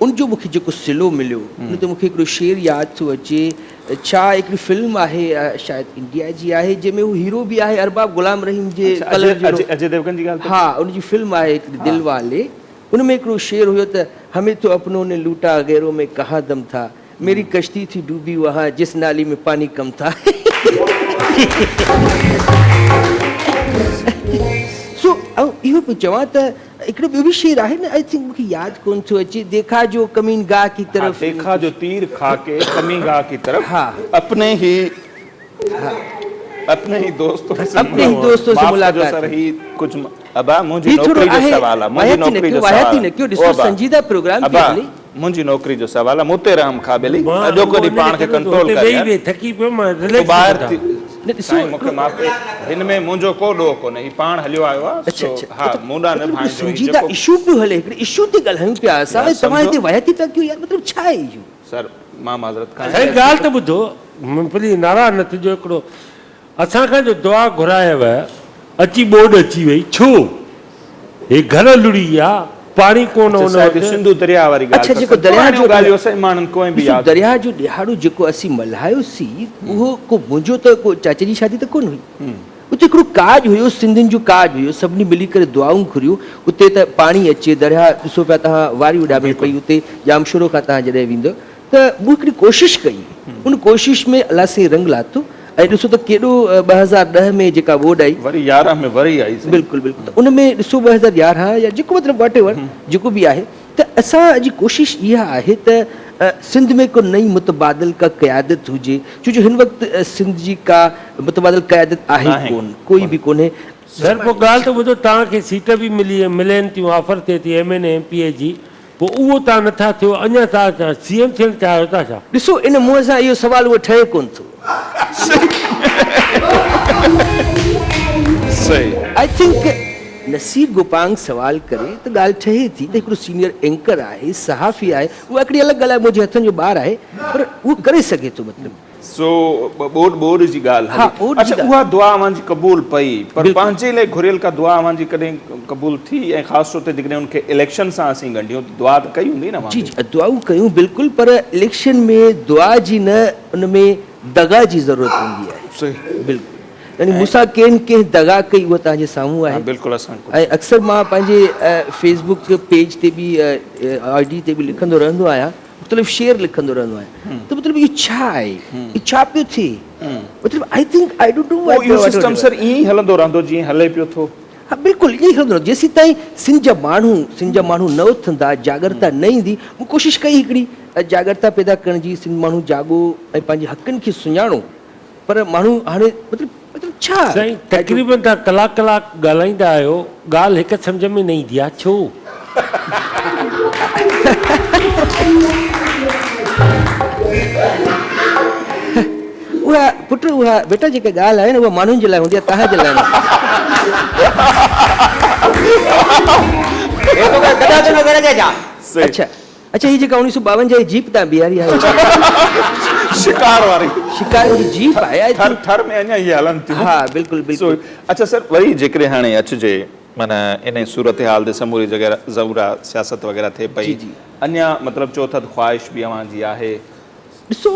ان جو مون کي جيڪو صلو مليو ان تي مون کي هڪڙو شعر ياد ٿو اچي ڇا هڪڙي فلم آهي شايد انڊيا جي آهي جنهن ۾ هو هيرو به آهي ارباب غلام رحيم جي ڪلر جهڙو اجي ديوگن جي ڳالهه ها ان جي فلم آهي هڪڙي دل والي ان ۾ هڪڙو شعر هيو ته همين تو اپنو ني لوٽا غيرو ۾ ڪهان دم ٿا ميري ڪشتي ٿي ڊوبي وهان جس نالي ۾ پاني ڪم ٿا. سو آئون اهو پيو چوان ته هڪڙو ٻيو به شعر آهي نه I think مونکي ياد ڪونه ٿو اچي ديکا جو ڪمين گاهه ڪي طرف ديکا جو تير کا ڪي ڪمين گاهه ڪي طرف اپني هي اپني هي دوستو سي اپني هي دوستو سي ملاقات سر هي ڪجهه ابا منهنجي نوڪري جو سوال آ منهنجي نوڪري جو سوال ڏسو سنجيده پروگرام ابا منهنجي نوڪري جو سوال آ مون تي رحم کا ٻيلي اڄوڪو ڏينهن پاڻ کي ڪنٽرول ڪر يار ٿڪي پيو مان رليڪس ٻاهر ٿي سائين مون کي معاف ڪري هن ۾ منهنجو ڪو ڏوهه ڪونهي هي پاڻ هليو آيو آ سو ها مون ڏانهن نه ڀانئجو هي جيڪو اشو پيو هلي هڪڙي اشو تي ڳالهايون پيا اسان ۽ توهان هتي واهياتي پيا ڪيو يار مطلب ڇا آهي اهو. سر مان معذرت کان سائين ڳالهه ته ٻڌو پليز ناراض نه ٿجو هڪڙو اسان کان جو دعا گهرايو اچي ٻوڏ اچي وئي ڇو هي گهر لڙهي ويا پاڻي ڪونه ان وٽ. سنڌو درياء واري ڳالهه اڇا جيڪو درياء جو ڳالهيون اسان ماڻهن ڪوئي به ياد درياء جو ڏهاڙو جيڪو اسين ملهايوسين اهو ڪو منهنجو ته ڪو چاچي جي شادي ته ڪونه هئي اتي هڪڙو ڪاڄ هيو سنڌين جو ڪاڄ هيو سڀني ملي ڪري دعائون گهريون اتي ته پاڻي اچي درياء ڏسو پيا توهان واري اڏامي پئي اتي ڄامشورو کان توهان جڏهن ويندؤ ته مون هڪڙي ڪوشش ڪئي ان ڪوشش ۾ الله سائين رنگ لاٿو ۽ ڏسو ته ڪيڏو 2010 ۾ جيڪا ٻوڏ آئي وري 11 ۾ وري آئي سائين. بلڪل بلڪل ته ان ۾ ڏسو 2011 يا جيڪو مطلب واٽ ايور جيڪو به آهي ته اسان جي ڪوشش اها آهي ته سنڌ ۾ ڪو نئين متبادل ڪا قيادت هجي ڇو جو هن وقت سنڌ جي ڪا متبادل قيادت آهي ڪون ڪوئي به ڪونهي. سر پوء ڳالهه ته ٻڌو توهان کي سيٽ به ملي ملين ٿيون آفر ٿئي ٿي ايم اين اي ايم پي اي جي پوء اهو توهان نه ٿا ٿيو اڃا توهان ڇا سي ايم ٿيڻ چاهيو ٿا ڇا؟ ڏسو ان منهن سان اهو سوال اهو ٺهي ڪونه ٿو. صحيح. I think Naseer Gopang سوال ڪري ته ڳالهه ٺهي ٿي ته هڪڙو سينيئر اينڪر آهي صحافي آهي اها هڪڙي الڳ ڳالهه آهي منهنجي هٿن جو ٻار آهي پر اهو ڪري سگهي ٿو مطلب. سو ٻوڏ ٻوڏ جي ڳالهه هلي. اڇا اها دعا اوهان جي قبول پئي پر پنهنجي لاء گهريل ڪا دعا اوهان جي ڪڏهن قبول ٿي ۽ خاص طور تي جيڪڏهن ان کي اليڪشن سان اسين ڳنڍيون ته دعا ته ڪئي هوندي نه اوهان جي جي دعائون ڪيون بلڪل پر اليڪشن ۾ دعا جي نه ان ۾ دغا جي ضرورت هوندي آهي. صحيح. بلڪل يعني مون سان ڪين ڪنهن دغا ڪئي اها توهان جي سامهون آهي. ها بلڪل اسان ۽ اڪثر مان پنهنجي فيس بڪ پيج تي به I D تي به لکندو رهندو آهيان. مختلف شعر لکندو رهندو آهيان ته مطلب اهو ڇا آهي اهو ڇا پيو ٿئي مطلب I think I don't know پوء اهو سسٽم سر ائين ئي هلندو رهندو جيئن هلي پيو ٿو. ها بلڪل ائين ئي هلندو رهندو جيسين تائين سنڌ جا ماڻهو سنڌ جا ماڻهو نه اٿندا جاڳرتا نه ايندي مون ڪوشش ڪئي هڪڙي جاڳرتا پيدا ڪرڻ جي سنڌ ماڻهو جاڳو ۽ پنهنجي حقن کي سڃاڻو پر ماڻهو هاڻي مطلب مطلب ڇا سائين تقريبن توهان ڪلاڪ ڪلاڪ ڳالهائيندا آهيو ڳالهه هڪ سمجهه ۾ نه ايندي آهي ڇو؟ اها پٽ اها بيٽا جيڪا ڳالهه آهي نه اها ماڻهن جي لاء هوندي آهي توهان جي لاء نه. هي توکي گڏهه ٿو نظر اچي ڇا؟ اڇا اڇا هي جيڪا اڻويهه سو ٻاونجاهه جي جيپ تان بيهاري آهي شڪار واري شڪار جي جيپ آهي آء ٿر ٿر ۾ اڃا اهي هلن ٿيون ها بلڪل بلڪل اڇا سر وري جيڪڏهن هاڻي اچجي معنيٰ انهي صورتحال تي سموري جڳهه ضرور سياست وغيره ٿئي پئي اڃا مطلب چئو ٿا ته خواهش به اوهان جي آهي ڏسو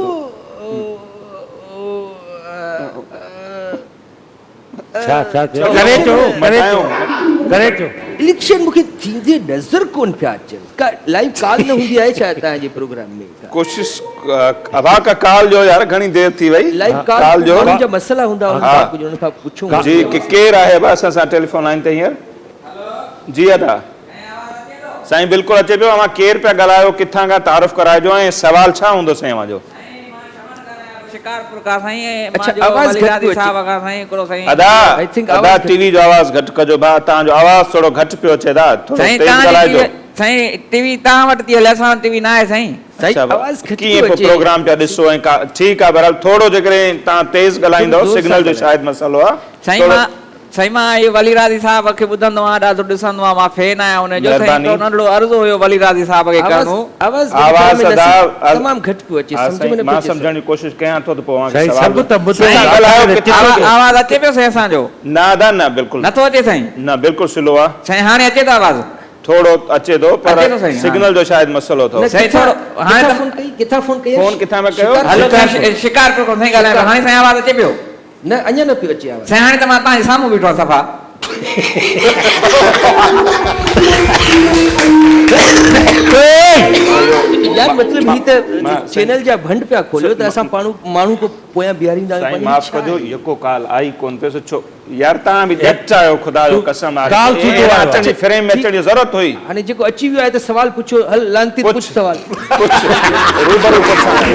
ڇا ڇا ٿيو ڪري چو ڪري چو ڪري چو. اليڪشن مونکي ٿيندي نظر ڪون پيا اچن ڪا لائيو ڪال نه هوندي آهي ڇا توهان جي پروگرام ۾ ڪا ڪوشش ادا ڪا ڪال ڏيو يار گهڻي دير ٿي وئي لائيو ڪال ڏيو ماڻهن جا مسئلا هوندا انهن کان ڪجهه انهن کان پڇون جي ڪير آهي ابا اسان سان ٽيليفون لائين تي هينئر جي ادا سائين بلڪل اچي پيو اوهان ڪير پيا ڳالهايو ڪٿان کان تعارف ڪرائجو ۽ سوال ڇا هوندو سائين اوهان جو. شڪارپور کان سائين اڇا مان جو آواز ولي گهٽ راضي پيو اچي. صاحب کان سائين هڪڙو سائين ادا I think ادا آواز ٽي وي جو آواز گهٽ ڪجو ڀاء توهان جو آواز ٿورو گهٽ پيو اچي ادا ٿورو سائين تيز توهان جي ٽي ڳالهائجو. وي سائين ٽي وي توهان وٽ ٿي هلي اسان وٽ ٽي وي نه آهي سائين. سائين اڇا آواز گهٽ ڪيئن پيو پوء اچي. پروگرام پيا ڏسو ۽ ڪا ٺيڪ آ بهرحال ٿورو جيڪڏهن توهان تيز ٿورو ڳالهائيندؤ زور سان سگنل جو ڳالهايو. شايد مسئلو آ سائين ٿورو مان سائين مان اهو ولي راضي صاحب کي ٻڌندو آهيان ڏاڍو ڏسندو آهيان مان فين آهيان ان جو سائين مهرباني. هڪڙو ننڍڙو عرض هيو ولي راضي صاحب کي آواز ڪرڻو. آواز منهنجي آواز خيال ۾ ادا نصير تمام گهٽ پيو اچي ها سمجهه ۾ سائين نه پيو مان اچي سمجهڻ جي ڪوشش ڪيان ٿو ته پوء اوهان کي سائين سوال سڀ ته ٻڌو سائين ڪٿان ڳالهايو ڪٿان آواز اچي پيو سائين اسان جو. نه ادا نه بلڪل نٿو اچي سائين. نه بلڪل سلو آ. سائين هاڻي اچي ٿو آواز. ٿورو اچي ٿو پر اچي ٿو سائين سگنل جو شايد مسئلو اٿو. نه سائين ڪٿان ٿورو هاڻي ڪٿان ته فون ڪئي ڪٿان فون ڪئي فون ڪٿان پيا ڪيو؟ شڪارپور هلو سائين شڪارپور کان سائين ڳالهايان پيو هاڻي سائين آواز اچي پيو. نه اڃا نه پيو اچي آواز. سائين هاڻي ته مان توهان جي سامهون بيٺو آهيان صفا. يار مطلب هي ته چينل جا ڀنڊ پيا کوليو ته اسان پاڻ ماڻهو ڪو پويان بيهاريندا آهيون سائين معاف ڪجو يڪو ڪال آئي ڪون پيو سو ڇو يار توهان به ڄٽ آهيو خدا جو قسم آهي ڪال ٿيندو آهي اچڻ جي فريم ۾ اچڻ جي ضرورت هئي. هاڻي جيڪو اچي ويو آهي ته سوال پڇو هل لعنتي پڇ سوال. پڇ روبرو پڇان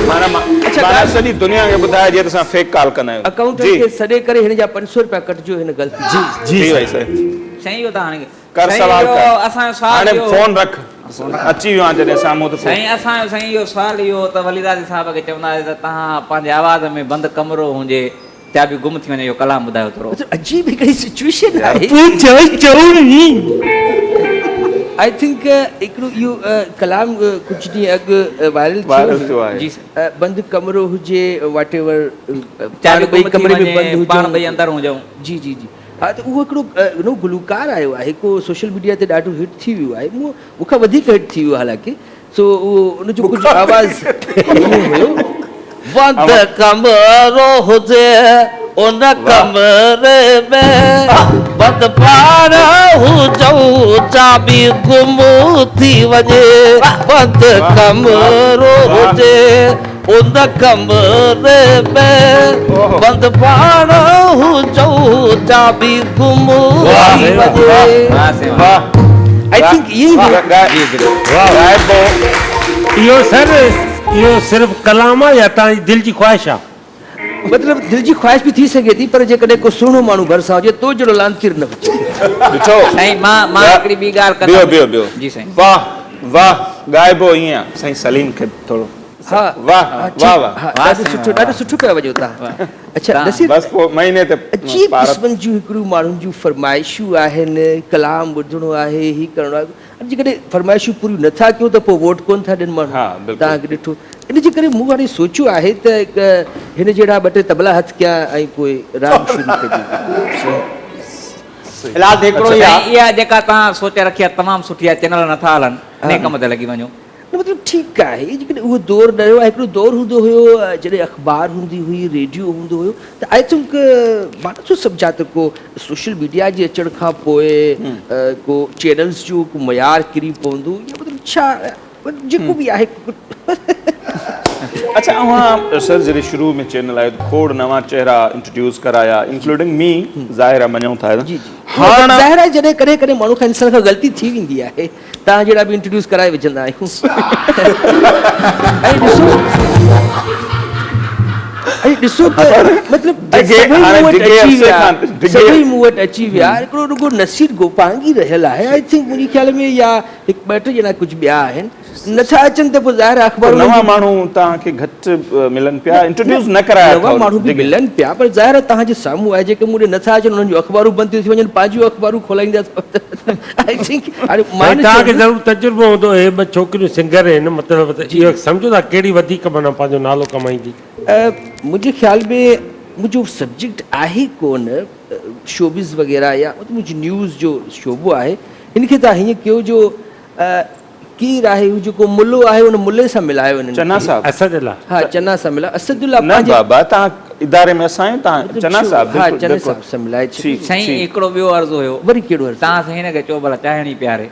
معنيٰ معنيٰ سڄي دنيا کي ٻڌائجي ته اسان فيڪ ڪال ڪندا آهيون. اڪائونٽنٽ کي سڏي ڪري هن جا 500 رپيا ڪٽجو هن غلطي جي جي جي ڀائي سائين. سائين اهو ته هاڻي ڪر سوال ڪر سائين اهو اسان جو سوال هاڻي اهو فون رک اچي ويو آهيان جڏهن سامهون ته پوء. سائين اسان جو سائين اهو سوال اهو ته ولي راضي صاحب کي چونداسين ته توهان پنهنجي آواز ۾ بند ڪمرو هجي چاٻي گم ٿي وڃي اهو ڪلام ٻڌايو ٿورو. مطلب عجيب هڪڙي سچويشن آهي. تون چوين چوڻي. I think هڪڙو اهو ڪلام ڪجهه ڏينهن اڳ وائرل ٿيو هيو. جي بند ڪمرو هجي واٽ ايور چاٻي پاڻ ٻئي گم ٿي ڪمري ۾ وڃي بند پاڻ هجون. ٻئي اندر هجون. جي جي جي ها ته اهو هڪڙو نئون گلوڪار آيو آهي ڪو سوشل ميڊيا تي ڏاڍو هٽ ٿي ويو آهي مون کان وڌيڪ هٽ ٿي ويو حالانڪه سو اهو ان جو ڪجهه آواز ائين هيو. بند ڪمرو هجي ان ڪمري ۾ بند پاڻ هجون چاٻي گم ٿي وڃي بند ڪمرو هجي ان ڪمري ۾ بند پاڻ هجون چاٻي گم ٿي وڃي. I think ائين ئي هيو. اهو سر اهو صرف ڪلام آ يا توهان جي دل جي خواهش آ؟ مطلب دل جي خواهش به ٿي سگهي ٿي پر جيڪڏهن ڪو سهڻو ماڻهو ڀرسان هجي تو جهڙو لعنتير نه هجي. ڏٺو سائين مان مان هڪڙي ٻي ڳالهه ڪندم. بيهو بيهو بيهو جي سائين. واه واه ڳائبو ائين آ سائين سليم کي ٿورو ها واه واه واه ها ڏاڍو سٺو ڏاڍو سٺو پيا وڄو تهان. اڇا نصير بس پوء مهيني تي عجيب قسمن جون هڪڙيون ماڻهن جون فرمائشون آهن ڪلام ٻڌڻو آهي هي ڪرڻو آهي جيڪڏهن فرمائشون پوريون نه ٿا ڪيون ته پوء ووٽ ڪونه ٿا ڏين ماڻهو توهان کي ڏٺو ان جي ڪري مون هاڻي سوچيو آهي ته هن جهڙا ٻه ٽي طبلا هٿ ڪيان ۽ پوء راڳ شروع ڪجي. في الحال ته هڪڙو ئي آ. سائين اها جيڪا توهان سوچ رکي آهي تمام سٺي آهي چينل نٿا هلن انهي ڪم تي لڳي وڃو. نه مطلب ٺيڪ آهي جيڪڏهن اهو دور نه رهيو آهي هڪڙو دور هوندو هيو جڏهن اخبار هوندي هئي ريڊيو هوندو هيو ته I think مان نٿو سمجهان ته ڪو سوشل ميڊيا جي اچڻ کان پوء ڪو چينلز جو ڪو معيار ڪري پوندو يا مطلب ڇا جيڪو به آهي. اڇا اوهان سر جڏهن شروع ۾ چينل آيو ته کوڙ نوان چهرا انٽروڊيوس ڪرايا انڪلوڊنگ مي ظاهر آهي مڃون ٿا جي جي هاڻ ظاهر آهي جڏهن ڪڏهن ڪڏهن ماڻهو کان انسان کان غلطي ٿي ويندي آهي توهان جهڙا به انٽروڊيوس ڪرائي وجهندا آهيون ۽ ڏسو ۽ ڏسو ته مطلب سڀئي مون وٽ اچي ويا سڀئي مون وٽ اچي ويا هڪڙو رڳو نصير گوپانگ ئي رهيل آهي I think منهنجي خيال ۾ يا هڪ ٻه ٽي ڄڻا ڪجهه ٻيا آهن نٿا اچن ته پوء ظاهر آهي اخبارون نوان ماڻهو توهان کي گهٽ ملن پيا انٽروڊيوس نه ڪرايا اٿو نوان ماڻهو به ملن پيا پر ظاهر آهي توهان جي سامهون آهي جيڪي مون ڏي نٿا اچن انهن جون اخبارون بند ٿيون ٿي وڃن پنهنجون اخبارون کولائيندا I think هاڻي مان سائين توهان کي ضرور تجربو هوندو اهي ٻه ڇوڪريون سنگر آهن مطلب ته اهو سمجهو ٿا ڪهڙي وڌيڪ معنيٰ پنهنجو نالو ڪمائيندي. منهنجي خيال ۾ منهنجو سبجيڪٽ آهي ڪونه شوبز وغيره يا منهنجي نيوز جو شعبو آهي هن کي توهان هيئن ڪيو جو ڪير آهي هو جيڪو ملو آهي ان ملي سان ملايو انهن چنا کي. صاحب. اسد الله. ها چنا سان ملايو اسد الله نه پنهنجي بابا توهان اداري ۾ اسان آهيون توهان مطلب چنا ڇو صاحب ها بلڪل چنا بلڪل صاحب سان ملائي ڇڏيو. ٺيڪ سائين ٺيڪ. هڪڙو ٻيو عرض هيو. وري ڪهڙو عرض. توهان سائين هن کي چئو ڀلا چانهه هڻي پياري.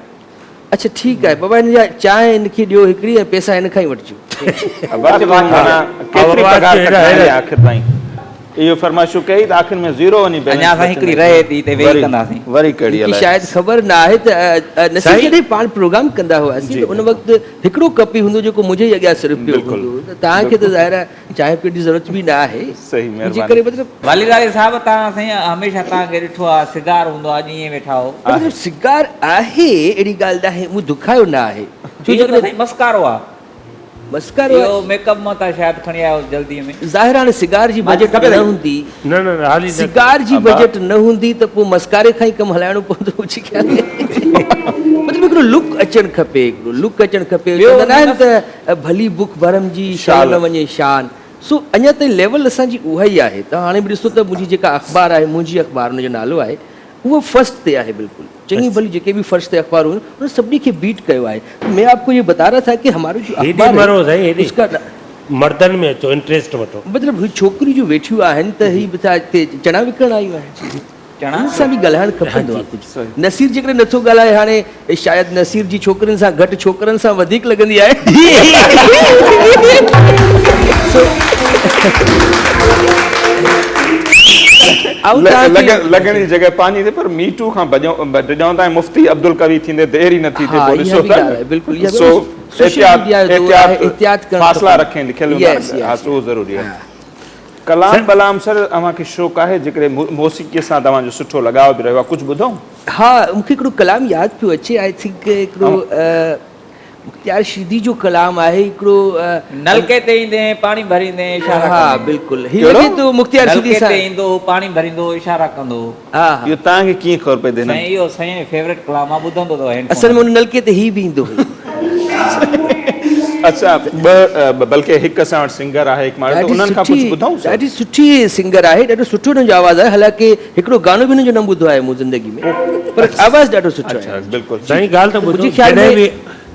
اڇا ٺيڪ آهي بابا هن جا چانهه هن کي ڏيو هڪڙي ۽ پئسا هن کان ئي وٺجو. ابا تون معنيٰ ڪيتري پگهار ڪٽرائيندين آخر تائين. اهو فرمائشون ڪئي ته آخر ۾ زيرو وڃي بيلنس اڃا سائين هڪڙي رهي ٿي ته ويهي ڪنداسين. وري ڪهڙي مونکي الائي. شايد خبر نه آهي ته نصير جڏهن پاڻ پروگرام ڪندا هئاسين ته ان وقت هڪڙو ڪپ ئي هوندو جيڪو منهنجي ئي اڳيان صرف پيو هوندو هو ته توهان کي ته ظاهر آهي چانهه پيئڻ جي ضرورت به نه آهي صحيح منهنجي مهرباني. ڪري مطلب. والي لالي صاحب توهان سائين هميشه توهان کي ڏٺو آهي سگار هوندو آهي اڄ ائين ويٺا هو. مطلب سگار آهي اهڙي ڳالهه نه آهي مون دکايو نه آهي ڇو اهو ته جيڪڏهن سائين مسڪارو آهي. مسڪارو اهو ميڪ اپ مان تان شايد کڻي آيو جلدي ۾. ظاهر هاڻي سگار جي بجيٽ نه هوندي. نه نه نه حالي نه سگار جي بجيٽ نه هوندي ته پوء مسڪاري کان ئي ڪم هلائڻو پوندو منهنجي خيال ۾. مطلب هڪڙو لڪ اچڻ کپي هڪڙو لڪ اچڻ کپي چوندا نه آهن ته ڀلي بک ڀرم جي شل نه وڃي شان سو اڃا تائين ليول اسان جي اها ئي آهي توهان هاڻي به ڏسو ته منهنجي جيڪا اخبار آهي منهنجي اخبار ان جو نالو آهي اهو فرسٽ تي آهي بلڪل چڱي ڀلي جيڪي به فرسٽ تي اخبار هيون انهن سڀني کي بيٽ ڪيو آهي مين آپ ڪو يي بتا رها ٿا ڪي همارو جو هيڏي اخبار مرو هي سائين هيڏي اس ڪا مردن ۾ اچو انٽريسٽ وٺو. مطلب هي ڇوڪريون جو ويٺيون آهن ته هي به ڇا هتي چڻا وڪڻڻ آيون آهن چڻا انهن سان به ڳالهائڻ کپندو آهي ڪجهه نصير جيڪڏهن نٿو ڳالهائي هاڻي شايد نصير جي ڇوڪرين سان گهٽ ڇوڪرن سان وڌيڪ لڳندي آهي سو آئون توهان کي لڳڻ جي جڳهه پنهنجي ٿئي پر مي ٽو کان ڀڄون ڊڄون ٿا ۽ مفتي عبدالقوي ٿيندي دير ئي نه ٿي ٿئي ها پوء اها ڏسو به ٿا ڳالهه آهي بلڪل اها سو سوشل احتياط ميڊيا جو دور آهي احتياط ڪرڻ فاصلا کپي رکين لکيل هوندا يس آهن ها يس سو ضروري آهي ڪلام بلام سر اوهان کي شوق آهي جيڪڏهن موسيقي سان توهان جو سٺو لڳاء به رهيو آهي ڪجهه ٻڌون. ها مون کي هڪڙو ڪلام ياد پيو اچي I think هڪڙو مختيار شيدي جو ڪلام آهي هڪڙو. نلڪي تي ايندين پاڻي ڀريندين اشارا ها ڪندين. بلڪل هي لڳي ٿو مختيار شيدي نلڪي سان. تي ايندو هو پاڻي ڀريندو هو اشارا ڪندو هو. ها ها. اهو توهان کي ڪيئن خبر پئي ته هن. سائين اهو سائين جو فيورٽ ڪلام آ ٻڌندو ته هيڊ اصل ۾ فون. ان نلڪي تي هي به ايندو هيو. اڇا ٻه بلڪه هڪ اسان وٽ سنگر آهي هڪ ماڻهو ته انهن کان ڪجهه ٻڌون سر. ڏاڍي سٺي سنگر آهي ڏاڍو سٺو هن جو آواز آهي حالانڪه هڪڙو گانو به هن جو نه ٻڌو آهي مون زندگي ۾ پر آواز ڏاڍو سٺو آهي. اڇا بلڪل. سائين ڳالهه ته ٻڌو منهنجي خيال جڏهن ۾ به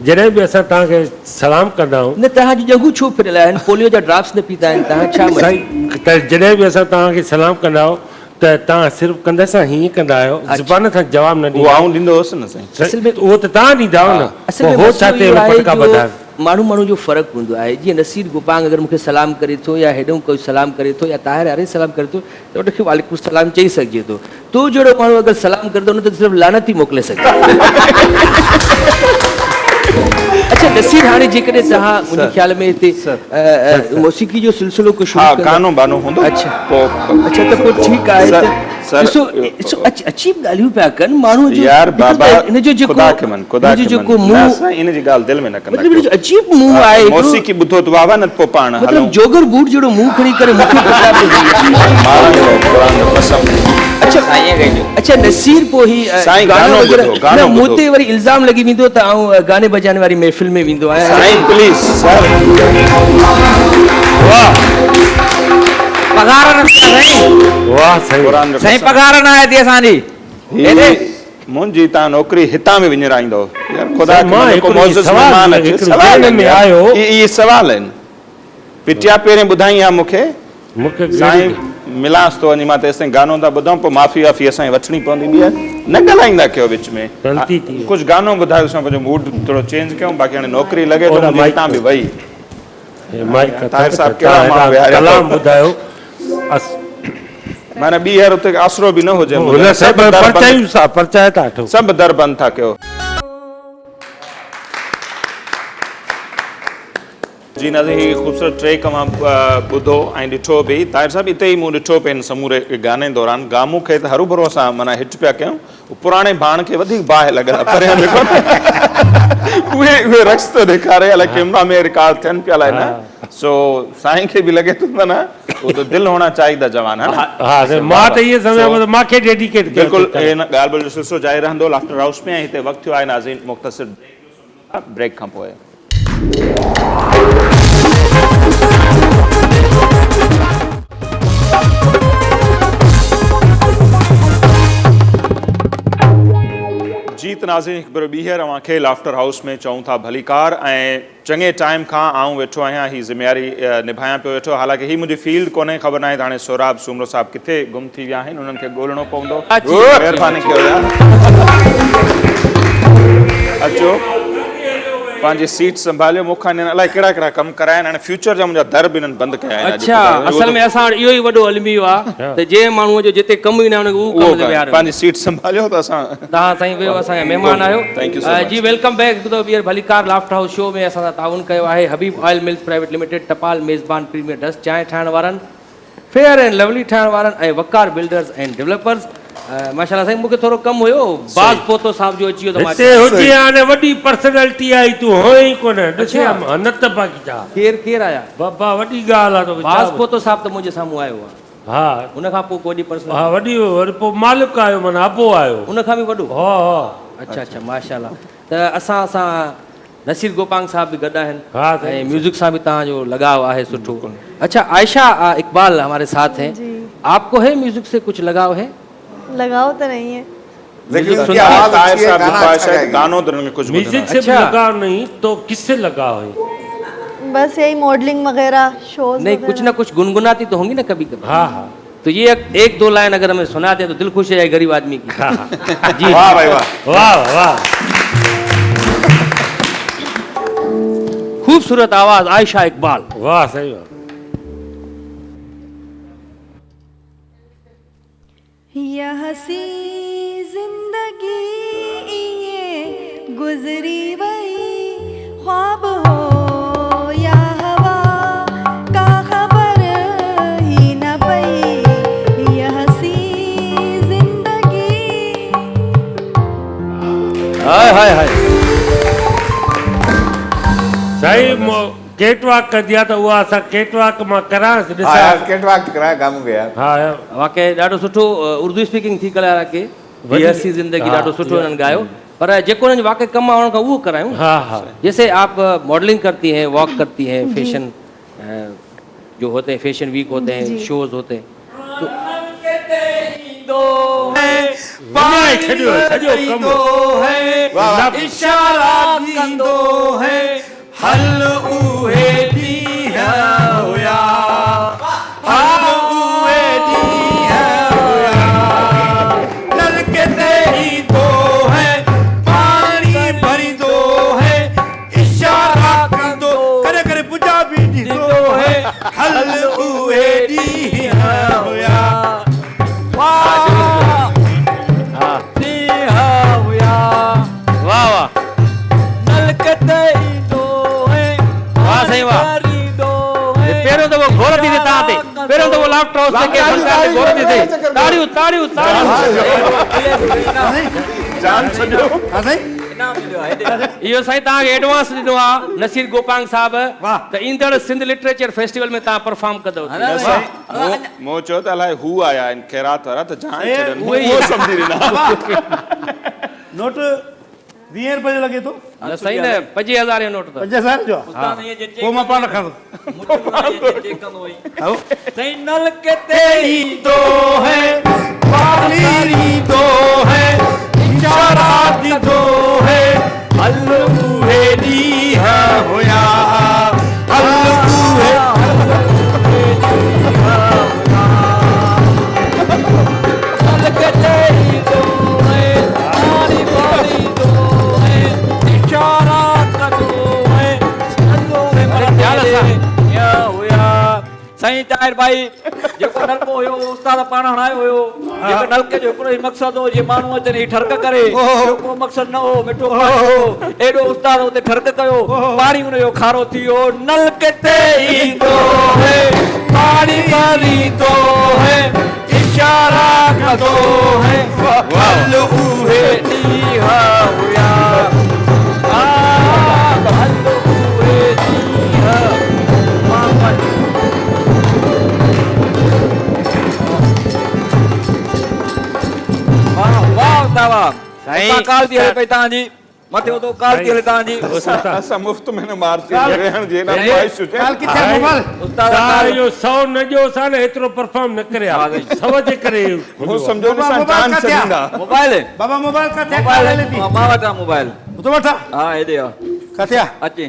جڏهن به اسان توهان کي سلام ڪندا آهيون. نه توهان جون ڄنگهون ڇو ڦريل آهن پوليو جا ڊراپس نه پيتا آهن توهان ڇا مسئلو. سائين ته جڏهن به اسان توهان کي سلام ڪندا آهيون ته توهان صرف ڪنڌ سان هيئن ڪندا آهيو زبان سان جواب نه ڏيندا اهو آئون ڏيندو هوس نه سائين. اصل ۾ اهو ته توهان ڏيندا آهيو نه اصل پوء ۾ هو ڇا مسئلو تي اهو آهي پٽڪا جو ٻڌائن. ماڻهو ماڻهو جو فرق هوندو آهي جيئن نصير گوپانگ اگر مون کي سلام ڪري ٿو يا هيڏئون ڪوئي سلام ڪري ٿو يا طاهر آرين سلام ڪري ٿو ته ان کي وعليڪم السلام چئي سگهجي ٿو. تو جهڙو ماڻهو اگر سلام ڪري ته ان تي صرف لعنت ئي موڪلي سگهجي ٿي. اڇا نصير هاڻي جيڪڏهن توهان منهنجي خيال ۾ هتي موسيقي جو سلسلو ڪو شروع ها ڪندا. گانو بانو هوندو اڇا پوء اڇا ته پوء ٺيڪ آهي ته ڏسو ڏسو عجيب ڳالهيون پيا ڪن ماڻهو جو يار بابا ان جو جيڪو خدا کي من خدا ان جو کي جيڪو من نه منهن سائين ان جي ڳالهه دل ۾ نه ڪندا مطلب ان جو ڪيو. عجيب منهن آهي هڪڙو موسيقي ٻڌو ته واهه واهه نه ته پوء پاڻ مطلب هلون. جوگر بوٽ جهڙو منهن کڻي ڪري مون کي پڇا پئي ڪئي آهي. ماران ٿو قرآن جو قسم. اڇا اڇا نصير پوء هي سائين گانو گانو وغيره ٻڌو گانو نه مون ٻڌو. تي وري الزام لڳي ويندو ته آئون گاني بجاني واري محفل ۾ ويندو آهيان. سائين پليز سر. واهه پگهار نه سائين. واهه سائين. قرآن جو سائين قسم. پگهار نه آئي ٿي اسان جي. هي منهنجي تان نوڪري هتان به وڃرائيندو يار خدا کي مان مڃو ڪو هڪڙو معزز سوال مهمان اچي هڪڙو سوال ذهن آهن ۾ يار آيو. اهي سوال آهن پٽيا پهرين ٻڌائين ها مون کي مون کي سائين ملانس ٿو وڃي مان تيستائين گانو ٿا ٻڌون پوء معافي وافي اسان کي وٺڻي پوندي ٻيهر نه ڳالهائيندا ڪيو وچ ۾ غلطي ٿي وئي. ڪجهه گانو ٻڌايو اسان پنهنجو موڊ ٿورو چينج ڪيون باقي هاڻي نوڪري لڳي ته منهنجي هتان به وئي. مائيڪ طاهر صاحب ڪهڙا ماڻهو ويهاريا ڪلام ٻڌايو معنيٰ ٻيهر اتي آسرو به نه هجي منهنجو سڀ پرچايون صاحب پرچائي ٿا وٺو سڀ در بند ٿا ڪيو. جي ناظرين هي خوبصورت ٽريڪ اوهان ٻڌو ۽ ڏٺو به طاهر صاحب اتي ئي مون ڏٺو پئي هن سموري گاني دوران گامون کي ته هروڀرو اسان معنيٰ هٽ پيا ڪيون پراڻي ڀاڻ کي وڌيڪ باهه لڳل آهي پريان جيڪو اهي اهي رقص ٿو ڏيکاري الائي ڪيمرا ۾ رڪارڊ ٿين پيا الائي نه سو سائين کي به لڳي ٿو ته نه اهو ته دل هونا چاهيدا جوان ها نه ها سائين مان ته اهي سمجهان پيو ته مان کي ڊيڊيڪيٽ ڪيو بلڪل ان ڳالهه ٻولهه جو سلسلو جاري رهندو لافٽر هائوس ۾ ۽ هتي وقت ٿيو آهي ناظرين مختصر بريڪ جو سمجهون ٿا بريڪ کان پوء. جي ته ناظرين هڪ ڀيرو ٻيهر اوهان کي لافٽر هائوس ۾ چئون ٿا ڀليڪار ۽ چڱي ٽائيم کان آئون ويٺو آهيان هي ذميواري نڀايان پيو ويٺو حالانڪه هي منهنجي فيلڊ ڪونهي خبر ناهي ته هاڻي سهراب سومرو صاحب ڪٿي گم ٿي ويا آهن انهن کي ڳولڻو پوندو مهرباني ڪيو يار اچو پنهنجي سيٽ سنڀاليو مون کان هنن الائي ڪهڙا ڪهڙا ڪم ڪرايا آهن هاڻي فيوچر جا منهنجا در به هنن بند ڪيا آهن اڇا اصل ۾ اسان وٽ اهو ئي وڏو الميو آهي ته جنهن ماڻهوء جو جتي ڪم ئي نه آهي ان کي اهو ڪم تي ويهاريو پنهنجي سيٽ سنڀاليو ته اسان توهان سائين ويهو اسان جا مهمان آهيو Thank you so much. جي welcome back هڪ دفعو ٻيهر ڀليڪار لافٽر هائوس شو ۾ اسان سان تعاون ڪيو آهي حبيب آئل ملز پرائيويٽ لميٽيڊ ٽپال ميزبان پريميئر ڊسٽ چانهه ٺاهڻ وارن فيئر اينڊ لولي ٺاهڻ وارن ۽ وقار بلڊرز اينڊ ڊولپرز ماشاءالله سائين مونکي ٿورو ڪم هيو باز پوتو صاحب جو اچي ويو ته مان هتي هجي ها نه وڏي پرسنلٽي آئي تون هئين ئي ڪونه ڏسي ها مان نه ته باقي ڇا ڪير ڪير آيا بابا وڏي ڳالهه آ توکي باز پوتو صاحب ته منهنجي سامهون آيو آ ها ان کان پوء ڪو وڏي پرسنلٽي ها وڏي وري پوء مالڪ آيو معنيٰ ابو آيو ان کان به وڏو ها ها اڇا اڇا ماشاءالله ته اسان سان نصير گوپانگ صاحب به گڏ آهن ۽ ميوزڪ سان به توهان جو لڳاء آهي سٺو اڇا عائشه اقبال هماري ساٿ هين آپ ڪو هي ميوزڪ سي ڪجهه لڳاء هي؟ لڳاء ته نهين هي. ليڪن ان ڪي آواز اڇي هي گانا اڇا گائيگي. گانو ته انهن کي ڪجهه ٻڌڻو ميوزڪ سي به لڳاء نهين تو ڪس سي لڳاء هي؟ بس يهي ماڊلنگ وغيره شوز نهين ڪجهه نه ڪجهه گنگناتي تو هونگي نه ڪڀي ڪڀي. ها ها. تو يي ايڪ دو لائن اگر همين سنا دي تو دل خوش هو جائي غريب آدمي ڪي جي واه ڀائي واه واه واه خوبصورت آواز عائشه اقبال واه صحيح واه. هيء حسين زندگي ايئن گذري وئي خواب هو يا هوا ڪا خبر ئي نه پئي هيء حسين زندگي. High high high. سائين ڪيٽ واڪ ڪندي آ ته اها اسان ڪيٽ واڪ مان ڪرايس ها ڏسان. يار ڪيٽ واڪ ڪرايا گامون کي يار. ها يار. واقعي ڏاڍو سٺو اردو اسپيڪنگ ٿي ڪلارا ڪي هي حسي زندگي ڏاڍو سٺو انهن ڳايو پر جيڪو انهن جو واقعي ڪم آ انهن کان اهو ڪرايون جيسي آپ ماڊلنگ ڪرتي هين واڪ ڪرتي هين فيشن جو هوتي هين فيشن ويڪ هوتي هين شوز هوتي هين وڃائي ڇڏيو سڄو ڪم. اشارا ڪندو هين هل اهي ڏينهن هيا هل اهي ڏينهن هيا نلڪي تي ايندو هين پاڻي ڀريندو هين اشارا ڪندو ڪڏهن ڪڏهن پڄا به ڏيندو هين هل اهي ڏينهن هيا ڏينهن هيا. واه واه. نلڪي تي ايندو هين واه سائين واه. پهريون دفعو گهور ٿي ٿئي توهان تي پهريون دفعو لافٽر هائوس تي ڪنهن فنڪار تي گهور ٿي ٿئي تاڙيون تاڙيون تاڙيون. جان ڇڏيو. اهو سائين توهان کي ايڊوانس ڏنو آ نصير گوپانگ صاحب ته ايندڙ سنڌ لٽريچر فيسٽيول ۾ توهان پرفارم ڪندؤ. نه سائين مون چيو ته الائي هو آيا آهن خيرات وارا ته جان ڇڏن مون اهو سمجهي ڏنا. نوٽ ويهين رپئي جو لڳي ٿو. نه سائين نه پنجين هزارين جو نوٽ اٿو. پنج هزار جو آ پوء مان پاڻ رکان ٿو. سائين نلڪي تي ايندو هين پاڻي ريندو هين اشارا ڏيندو هين هل اهي ڏينهن هيا هل اهي ڏينهن هيا. طاهر ڀائي جيڪو نلڪو هيو اهو استاد پاڻ هڻايو هيو. جيڪو نلڪي جو هڪڙو ئي مقصد هو جي ماڻهو اچن هي ٺرڪ ڪري ٻيو ڪو مقصد نه هو مٺو پاڻي هو ايڏو استاد اتي ٺرڪ ڪيو پاڻي ان جو کارو ٿي ويو نلڪي تي ايندو هي پاڻي ڀريندو هي اشارا ڪندو هي هل اهي ڏينهن هيا آ هل اهي ڏينهن مان پنهنجي واه واه استاد واه سائين ڪال ٿي هلي پئي تان جي مٿي اتو ڪال ٿي هلي تان جي اسان مفت ۾ نه مارچ ويهڻ جي نه خواهش هجي ڪال ڪٿي آ موبائل استاد ڪال اهو 100 نه ڏيو سا نه ايترو پرفارم نه ڪري ها 100 جي ڪري مون سمجهو نه سان چانس ڏيندا موبائل بابا موبائل ڪٿي آ ڪال هلي ٿي مان وٽ آ موبائل تو وٽ آ ها هيڏي آ ڪٿي آ اچي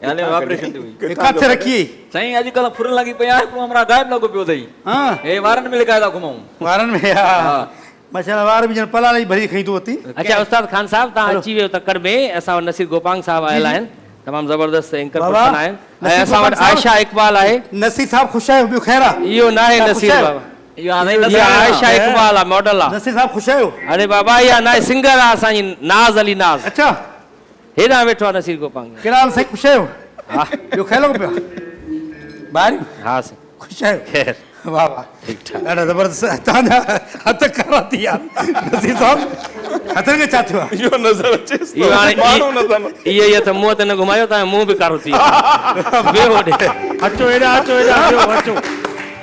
هلي آپريشن ٿي وئي ڪٿي رکي سائين اڄ ڪلهه ڦرن لڳي پئي آ هڪڙو همراهه غائب لڳو پيو اٿئي ها هي وارن ۾ لڪائي ٿا گهمون وارن ۾ ها ماشاءالله وار به ڄڻ پلال جي ڀري کئي ٿو وتي. اڇا استاد خان صاحب توهان اچي ويو تڪڙ ۾ اسان وٽ نصير گوپانگ صاحب آيل آهن تمام زبردست اينڪر پرسن آهن ۽ اسان وٽ عائشه اقبال آهي. نصير صاحب خوش آهيو ٻيو خير آ. اهو ناهي نصير بابا اها عائشه اقبال آ ماڊل آ. نصير صاحب خوش آهيو. اڙي بابا اها ناهي سنگر آ اسان جي ناز علي ناز. اڇا. هيڏانهن ويٺو آ نصير گوپانگ. ڪهڙا حال سائين خوش آهيو. ها. ٻيو خير لڳو پيو آ. ٻاهريون. ها سائين. خوش آهيو. خير. واه واه ٺيڪ ٺاڪ. ڏاڍا زبردست توهان جا هٿ ڪارا ٿي ويا نصير صاحب هٿن کي ڇا ٿيو آهي. اهو نظر اچيس ٿو اهو هاڻي ماڻهو نظر نه. اهي ئي هٿ منهن تي نه گهمايو توهان جو منهن به ڪارو ٿي ويندو. ويهو هوڏي. اچو هيڏانهن اچو هيڏانهن ويهو اچو.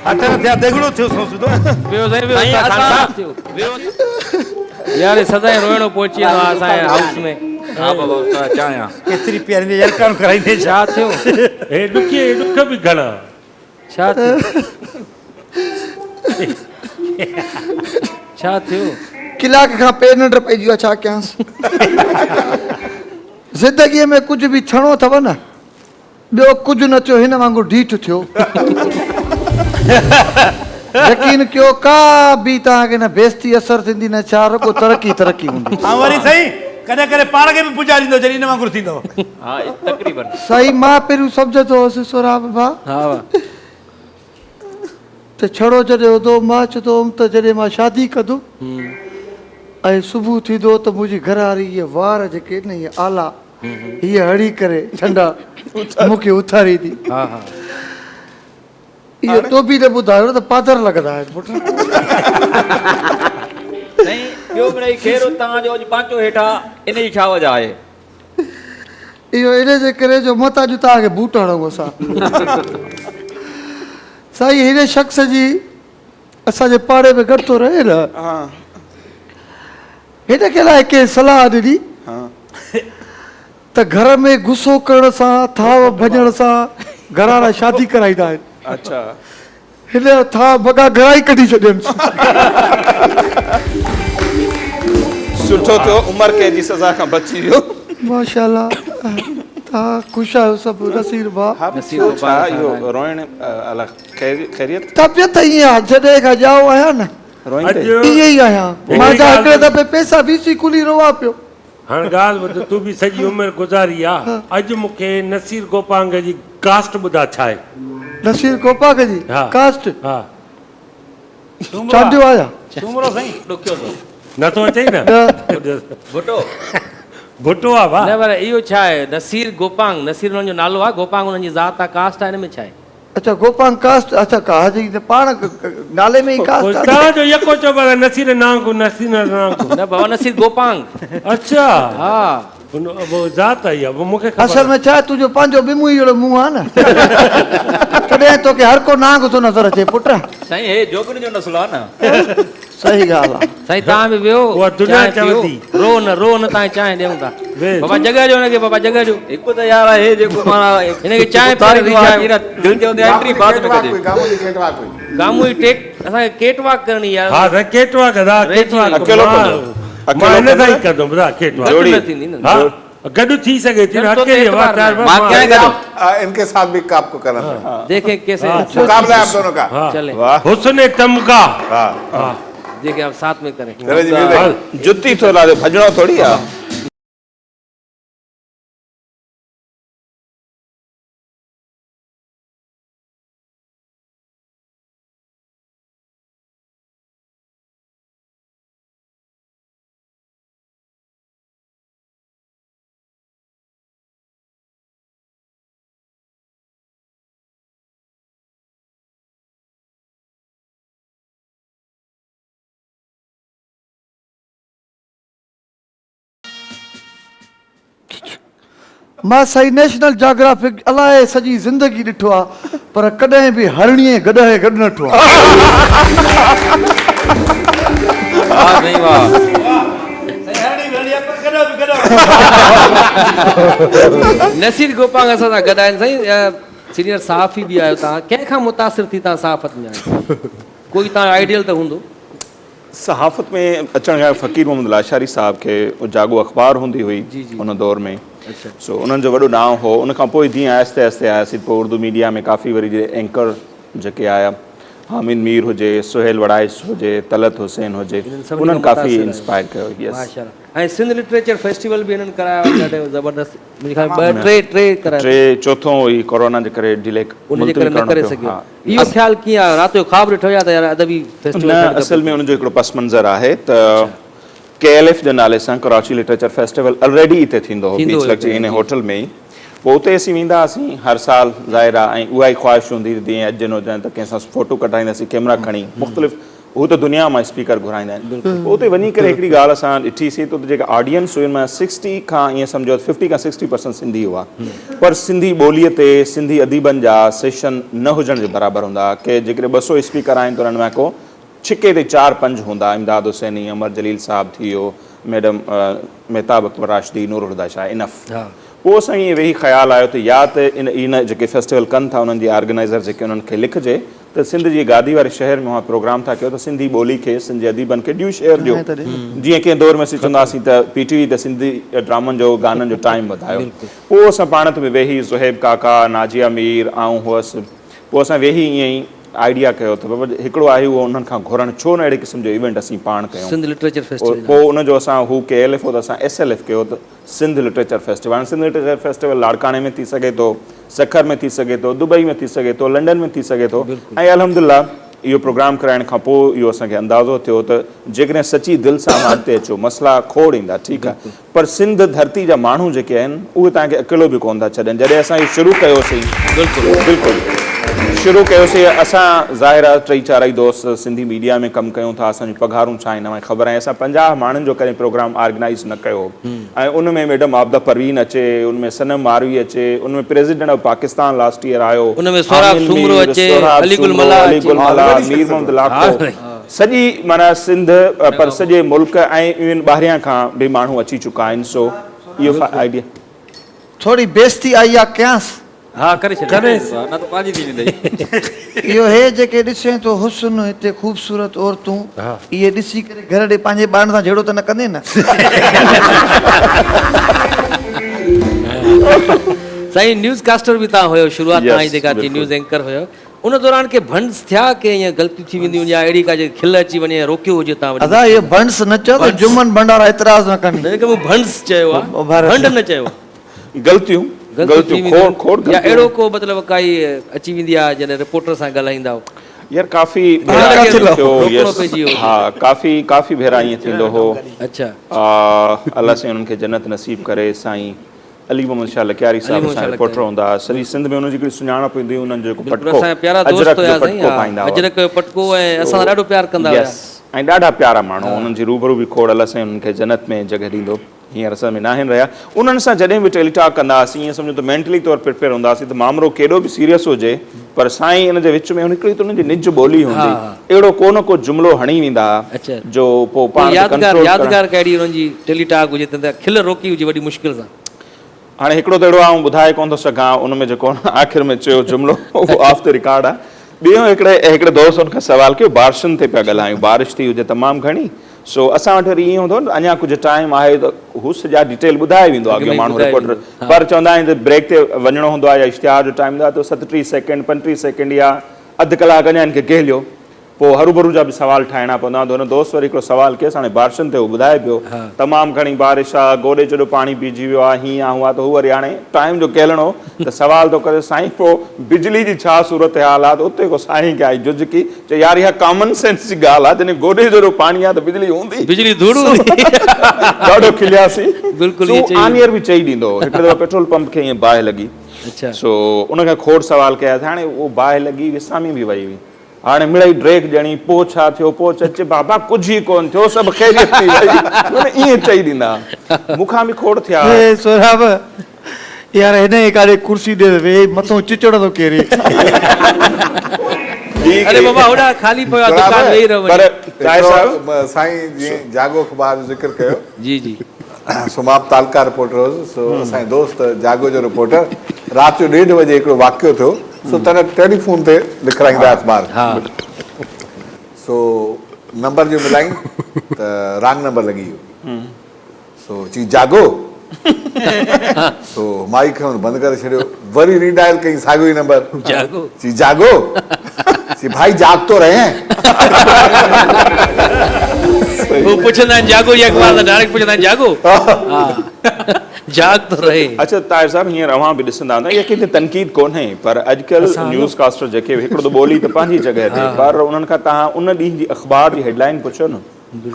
هٿ نه ٿيا ديڳڙو ٿيو سو سڌو. ويهو سائين ويهو سائين خان اسان صاحب ويهو. يار هي سدائين روئڻو پهچي ويندو آهي اسان جي هائوس ۾. ها بابا استاد چانهه آ. ڪيتري پياريندي يرڪان ڪرائيندي ڇا ٿيو. هي ڏکي ڏک به گهڻا. ڇا ٿيو؟ ڇا ٿيو؟ ڪلاڪ کان پير ننڊ پئجي ويو آهي ڇا ڪيانس. زندگيء ۾ ڪجهه به ٿيڻو اٿو نه ٻيو ڪجهه نه ٿيو هن وانگر ڍيٺ ٿيو. يقين ڪيو ڪا به توهان کي نه بيستي اثر ٿيندي نه ڇا رڳو ترقي ترقي هوندي. ۽ وري سائين ڪڏهن ڪڏهن پاڻ کي به پڄاريندو جڏهن ان وانگر ٿيندو. ها تقريبن. سائين مان پهريون سمجهندو هوس سهراب ڀاء ته ڇڙو جڏهن هوندو هو مان چوندو هوم ته جڏهن مان شادي ڪندم ۽ صبح ٿيندو ته منهنجي گهر واري اهي وار جيڪي آهن نه اهي آلا هيء هڻي ڪري ڇنڊا مون کي اٿاريندي. اهو تو به نه ٻڌايو نه ته پادر لڳندا آهن پٽ. سائين ٻيو مڙئي خير توهان جو اڄ پانچو هيٺ آ ان جي ڇا وجه آهي. اهو ان جي ڪري جو متان اڄ توهان کي بوٽ هڻون اسان. سائين هن شخص جي اسان جي پاڙي ۾ گڏ ٿو رهي نه هن کي الائي ڪنهن صلاح ڏني ته گهر ۾ غصو ڪرڻ سان ٿانو ڀڃڻ سان گهر وارا شادي ڪرائيندا آهن. اڇا. هن جا ٿانء ڀڳا گهران ئي ڪڍي ڇڏينس. سٺو ٿيو عمر قيد جي سزا کان بچي ويو. ماشاءالله توهان خوش آهيو سڀ نصير ڀاء. ها ٿيو ڇا اهو روئڻ الا خيريت. طبيعت ائين آ جڏهن کان ڄائو آهيان نه ائين ئي آهيان مان جا هڪڙي دفعي پئسا وي سي کلي روئان پيو. هاڻ ڳالهه ٻڌ تون به سڄي عمر گذاري آ اڄ مون کي نصير گوپانگ جي ڪاسٽ ٻڌا ڇا آهي. نصير گوپانگ جي ڪاسٽ ها چانڊيو آهيان. سومرو سائين ڏکيو ٿو. نه ٿو اچئي نه. ڀٽو. ڀٽو آ ڀا. نه پر اهو ڇا آهي نصير گوپانگ نصير انهن جو نالو آ گوپانگ انهن جي ذات آ ڪاسٽ آ ان ۾ ڇا آهي. اڇا گوپانگ ڪاسٽ اڇا ڪا جي ته پاڻ نالي ۾ ئي ڪاسٽ آ. توهان جو يڪو چئو پيا نصير نانگ نصير نانگ. نه بابا نصير گوپانگ. اڇا ها اهو ذات آئي آ مون کي خبر. اصل ۾ ڇا تنهنجو پنهنجو به منهن ئي اهڙو منهن آ نه تڏهن توکي هر ڪو نانگ ٿو نظر اچي پٽ. سائين هي جوڳين جو نسل آ نه. صحيح ڳالهه آ. سائين توهان به ويهو اها دنيا چانهه پيئو چوندي. رو نه رو نه توهان کي چانهه ڏيون ٿا بابا جڳهه ڏيو هن کي بابا جڳهه ڏيو. هڪ ته يار هي جيڪو معنيٰ هن کي چانهه پياري ريجهايو. دل چوندي آهي انٽري بعد ۾ ڪجي. گامون جي ٽيڪ اسان کي ڪيٽ واڪ ڪرڻي يار. ها سائين ڪيٽ واڪ ادا ڪيٽ واڪ اڪيلو ڪندو مان هن سان ئي ڪندم ادا ڪيٽ واڪ جوڙي نه ٿيندي نه ها گڏ ٿي سگهي ٿي نه اڪيلي وا تار مان ڪيان گڏ ان ڪي ساٿ به آپ ڪو ڪرنا پڙيگا ديکين ڪيسي مقابلا هي آپ دونو ڪا چلي حسن تمغا ها ديکين آپ ساٿ ۾ ڪرين چلي جي ميوزڪ جتي ٿو لاهي ڀڄڻو ٿوري آ. مان سائين نيشنل جاگرافڪ الائي سڄي زندگي ڏٺو آ پر ڪڏهن به هرڻي ۽ گڏهه کي گڏ نه ڏٺو آ. واھ سائين واھ. نصير گوپانگ اسان سان گڏ آهن سائين سينيئر صحافي به آهيو توهان ڪنهن کان متاثر ٿي توهان صحافت ۾ آيا ڪوئي توهان جو آئيڊيل ته هوندو. صحافت ۾ اچڻ کان فقير محمد لاشاري صاحب کي جاڳو اخبار هوندي هئي ان دور ۾ سو انهن جو وڏو نانء هو ان کان پوء جيئن آهستي آهستي آياسين پوء اردو ميڊيا ۾ ڪافي وري جي اينڪر جيڪي آيا حامد مير هجي سهيل وڙائچ هجي طلعت حسين هجي انهن ڪافي انسپائر ڪيو يس. ۽ سنڌ لٽريچر فيسٽيول به هنن ڪرايو آهي ڏاڍو زبردست منهنجي خيال ۾ ٻه ٽي ٽي ڪرايا ٽي چوٿون هي ڪورونا جي ڪري ڊلي ان جي ڪري نه ڪري سگهيو اهو خيال ڪيئن آيو رات جو خواب ڏٺو يا ته يار ادبي فيسٽيول نه اصل ۾ ان جو هڪڙو پس منظر آهي ته ڪي ايل ايف جي نالي سان ڪراچي لٽريچر فيسٽيول الريڊي اتي ٿيندو هو بيچ لڳ جي ان هوٽل ۾ ئي پوء اتي اسين ويندا هئاسين هر سال ظاهر آهي ۽ اها ئي خواهش هوندي هئي جيئن اڄ جن هجن ته ڪنهن سان فوٽو ڪڍرائينداسين ڪيمرا کڻي مختلف هو ته دنيا مان اسپيڪر گهرائيندا آهن پوء اتي وڃي ڪري هڪڙي ڳالهه اسان ڏٺي سي ته اتي جيڪا آڊينس هئي ان مان سڪسٽي کان ائين سمجهو ته ففٽي کان سڪسٽي پرسنٽ سنڌي هئا پر سنڌي ٻوليء تي سنڌي اديبن جا سيشن نه هجڻ جي برابر هوندا هئا ڪي جيڪڏهن ٻه سو اسپيڪر آهن ته انهن مان ڪو ڇڪي تي چار پنج هوندا امداد حسيني امر جليل صاحب ٿي ويو ميڊم مهتاب اڪبر راشدي نورالهديٰ شاهه انف پوء اسان ائين ويهي خيال آيو ته يا ته ان ان جيڪي فيسٽيول ڪن ٿا انهن جي آرگنائيزر جيڪي انهن کي لکجي ته سنڌ جي گادي واري شهر ۾ اوهان پروگرام ٿا ڪيو ته سنڌي ٻولي کي سنڌ جي اديبن کي ڊيو شيئر ڏيو جيئن ڪنهن دور ۾ اسين چوندا هئاسين ته پي ٽي وي ته سنڌي ڊرامن جو گانن جو ٽائيم وڌايو پوء اسان پاڻ ۾ ويهي زوهيب ڪاڪا ناجيه مير آئون هئس پوء اسان ويهي ائين ئي آئيڊيا ڪيو ته بابا هڪڙو آهي اهو انهن کان گهرڻ ڇو نه اهڙي قسم جو ايونٽ اسين پاڻ ڪيون سنڌ لٽريچر فيسٽيول پوء ان جو اسان هو ڪي ايل ايف هو ته اسان ايس ايل ايف ڪيو ته سنڌ لٽريچر فيسٽيول هاڻي سنڌ لٽريچر فيسٽيول لاڙڪاڻي ۾ ٿي سگهي ٿو سکر ۾ ٿي سگهي ٿو دبئي ۾ ٿي سگهي ٿو لنڊن ۾ ٿي سگهي ٿو ۽ الحمدلله اهو پروگرام ڪرائڻ کان پوء اهو اسان کي اندازو ٿيو ته جيڪڏهن سچي دل سان اوهان اڳتي اچو مسئلا کوڙ ايندا ٺيڪ آهي پر سنڌ ڌرتي جا ماڻهو جيڪي آهن اهي توهان کي اڪيلو به ڪونه ٿا ڇڏن جڏهن اسان اهو شروع ڪيوسين بلڪل بلڪل شروع ڪيوسين اسان ظاهر آهي ٽئي چارئي دوست سنڌي ميڊيا ۾ ڪم ڪيون ٿا اسان جون پگهارون ڇا آهن اوهان کي خبر آهي اسان 50 ماڻهن جو ڪڏهن پروگرام آرگنائيز نه ڪيو ۽ ان ۾ ميڊم عابده پروين اچي ان ۾ صنم ماروي اچي ان ۾ president of Pakistan last year آيو ان ۾ سهراب سومرو اچي علي گل ملاح علي گل ملاح مير محمد لاکو سڄي معنيٰ سنڌ پر سڄي ملڪ ۽ ايون ٻاهريان کان به ماڻهو اچي چڪا آهن سو اهو آئيڊيا. ٿوري بيستي آئي آ ڪيانس. ها ڪري ڇڏ ڪريس نه ته پنهنجي ٿي ويندئي. اهو هي جيڪي ڏسين ٿو حسن هتي خوبصورت عورتون اهي ڏسي ڪري گهر ڏي پنهنجي ٻارن سان جهيڙو ته نه ڪندين نه. سائين نيوز ڪاسٽر به توهان هيو شروعات توهان جي جيڪا ٿي نيوز اينڪر هيو ان دوران ڪي ڀنڊس ٿيا ڪي ائين غلطيون ٿي وينديون يا اهڙي ڪا جي کل اچي وڃي يا روڪيو هجي توهان وڏي ادا اهو ڀنڊس نه چئو ته جمن ڀنڊارا اعتراض نه ڪن. نه مون ڀنڊس چيو آ ڀنڊ نه چيو آ. غلطيون غلطيون کوڙ کوڙ يا اهڙو ڪو مطلب ڪائي اچي ويندي آ جڏهن رپورٽر سان ڳالهائيندا آهيو. يار ڪافي ڀيرا ائين ٿيو يس ها ڪافي ڪافي ڀيرا ائين ٿيندو هو اڇا الله سائين انهن کي جنت نصيب ڪري سائين علي محمد شاهه لڪياري صاحب اسان رپورٽر هوندا هئا سڄي سنڌ ۾ انهن جي هڪڙي سڃاڻپ هوندي هئي انهن جو جيڪو پٽڪو اجرڪ جو پٽڪو پائيندا هئا اجرڪ جو پٽڪو ۽ اسان سان ڏاڍو پيار ڪندا هيا يس ۽ ڏاڍا پيارا ماڻهو انهن جي روبرو به کوڙ الله سائين انهن کي جنت ۾ جڳهه ڏيندو هينئر اسان ۾ ناهن رهيا. انهن سان جڏهن به ٽيلي ٽاڪ ڪندا هئاسين ائين سمجهو ته مينٽلي طور پرپيئر هوندا هئاسين ته مامرو ڪيڏو به سيريس هجي پر سائين ان جي وچ ۾ هڪڙي ته انهن جي نج ٻولي هوندي اهڙو ڪو نه ڪو جملو هڻي ويندا هئا جو پوء پاڻ تي ڪنٽرول ڪرڻ. يادگار ڪهڙي انهن جي ٽيلي ٽاڪ هجي تنهن تي کل روڪي هجي وڏي مشڪل سان. هاڻي هڪڙو ته اهڙو آئون ٻڌائي ڪونه ٿو سگهان ان ۾ جيڪو هن آخر ۾ چيو جملو اهو آف the record آهي. ٻيو هڪڙي هڪڙي دوست ان کان سوال ڪيو بارشن تي پيا ڳالهايون بارش ٿي هجي تمام گهڻي سو اسان وٽ وري ائين هوندو آهي نه اڃا ڪجهه ٽائيم آهي ته هو سڄا ڊيٽيل ٻڌائي ويندو آهي اڳيون ماڻهو رپورٽر پر چوندا آهن ته بريڪ تي وڃڻو هوندو آهي يا اشتهار جو ٽائيم هوندو آهي ته 37 سيڪنڊ 35 سيڪنڊ يا اڌ ڪلاڪ اڃا هن کي گهليو پوء هروڀرو جا به سوال ٺاهڻا پوندا آهن ته هن دوست وري هڪڙو سوال ڪيس هاڻي بارشن تي هو ٻڌائي پيو تمام گهڻي بارش آ گوڏي جيڏو پاڻي بيهجي ويو آ هيئن آ هونئن آ ته هو وري هاڻي ٽائيم جو ڪهلڻو ته سوال ٿو ڪري سائين پوء بجلي جي ڇا صورتحال آ ته اتي ڪو سائين کي آئي جهجهڪي چي يار اها ڪامن سينس جي ڳالهه آ جڏهن گوڏي جيڏو پاڻي آ ته بجلي هوندي بجلي ڌوڙ هوندي ڏاڍو کلياسين بلڪل سو آن ايئر به چئي ڏيندو هو هڪڙي دفعي پيٽرول پمپ کي ائين باهه لڳي سو ان کان کوڙ سوال ڪيا هاڻي اهو باهه لڳي وسامي به وئي هئي هاڻي مڙئي ڊريڪ ڄڻي پوء ڇا ٿيو پوء چچ بابا ڪجهه ئي ڪونه ٿيو سڀ خيريت ٿي وئي معنيٰ ائين چئي ڏيندا مون کان به کوڙ ٿيا. هي سهراب يار هن کي ڪاڏي ڪرسي ڏي ته ويهي مٿون چچڙ ٿو ڪيري. اري بابا هوڏانهن خالي پيو آ دڪان ويهي رهو پر طاهر صاحب سائين جيئن جاڳو اخبار جو ذڪر ڪيو. جي جي. سو مان به تعلقه رپورٽر هوس سو اسان جي دوست جاڳو جو رپورٽر رات جو ڏيڍ وڄي هڪڙو واقعو ٿيو سو تڏهن ٽيليفون تي لکرائيندا اخبار سو نمبر جو ملائين ته رانگ نمبر لڳي ويو. سو چي جاڳو سو مائي کڻڻ بند ڪري ڇڏيو وري ري ڊائل ڪئي ساڳيو ئي نمبر جاڳو چي جاڳو چي ڀائي جاڳ تو رهي هين. هو پڇندا آهن جاڳو جي اخبار ته ڊائريڪٽ پڇندا آهن جاڳو جاڳ تو رهي. اڇا طاهر صاحب هينئر اوهان به ڏسندا هوندا اها ڪنهن تي تنقيد ڪونهي پر اڄڪلهه نيوز ڪاسٽر جيڪي هڪڙو ته ٻولي ته پنهنجي جڳهه تي پر انهن کان توهان ان ڏينهن جي اخبار جي هيڊلائن پڇو نه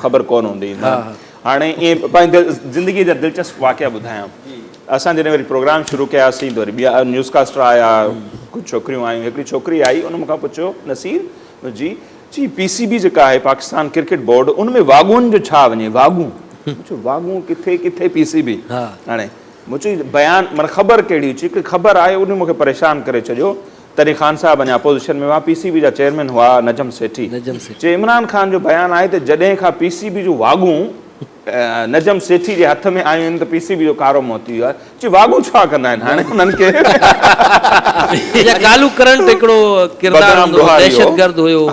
خبر ڪونه هوندي. هاڻي ائين پنهنجي زندگيء جا دلچسپ واقعا ٻڌايان. اسان جڏهن وري پروگرام شروع ڪياسين ته وري ٻيا نيوز ڪاسٽر آيا، ڪجهه ڇوڪريون آيون. هڪڙي ڇوڪري آئي ان مون کان پڇيو نصير جي چي پي سي بي جيڪا آهي پاڪستان ڪرڪيٽ بورڊ ان ۾ واڳون جو ڇا وڃي واڳون مون چيو واڳون ڪٿي ڪٿي پي سي بي هاڻي مون چيو بيان معنيٰ خبر ڪهڙي چي هڪڙي خبر آهي ان مون کي پريشان ڪري ڇڏيو. تڏهن خان صاحب اڃا اپوزيشن ۾ هئا، پي سي بي جا چيئرمين هئا نجم سيٺي. چي عمران خان جو بيان آهي ته جڏهن کان پي سي بي جون واڳون نجم سيٺي جي هٿ ۾ آيون آهن ته پي سي بي جو ڪارو منهن ٿي ويو آهي. چي واڳون ڇا ڪندا آهن هاڻي انهن کي. اچا ڪالو ڪرنٽ هڪڙو ڪردار هوندو هو دهشتگرد هيو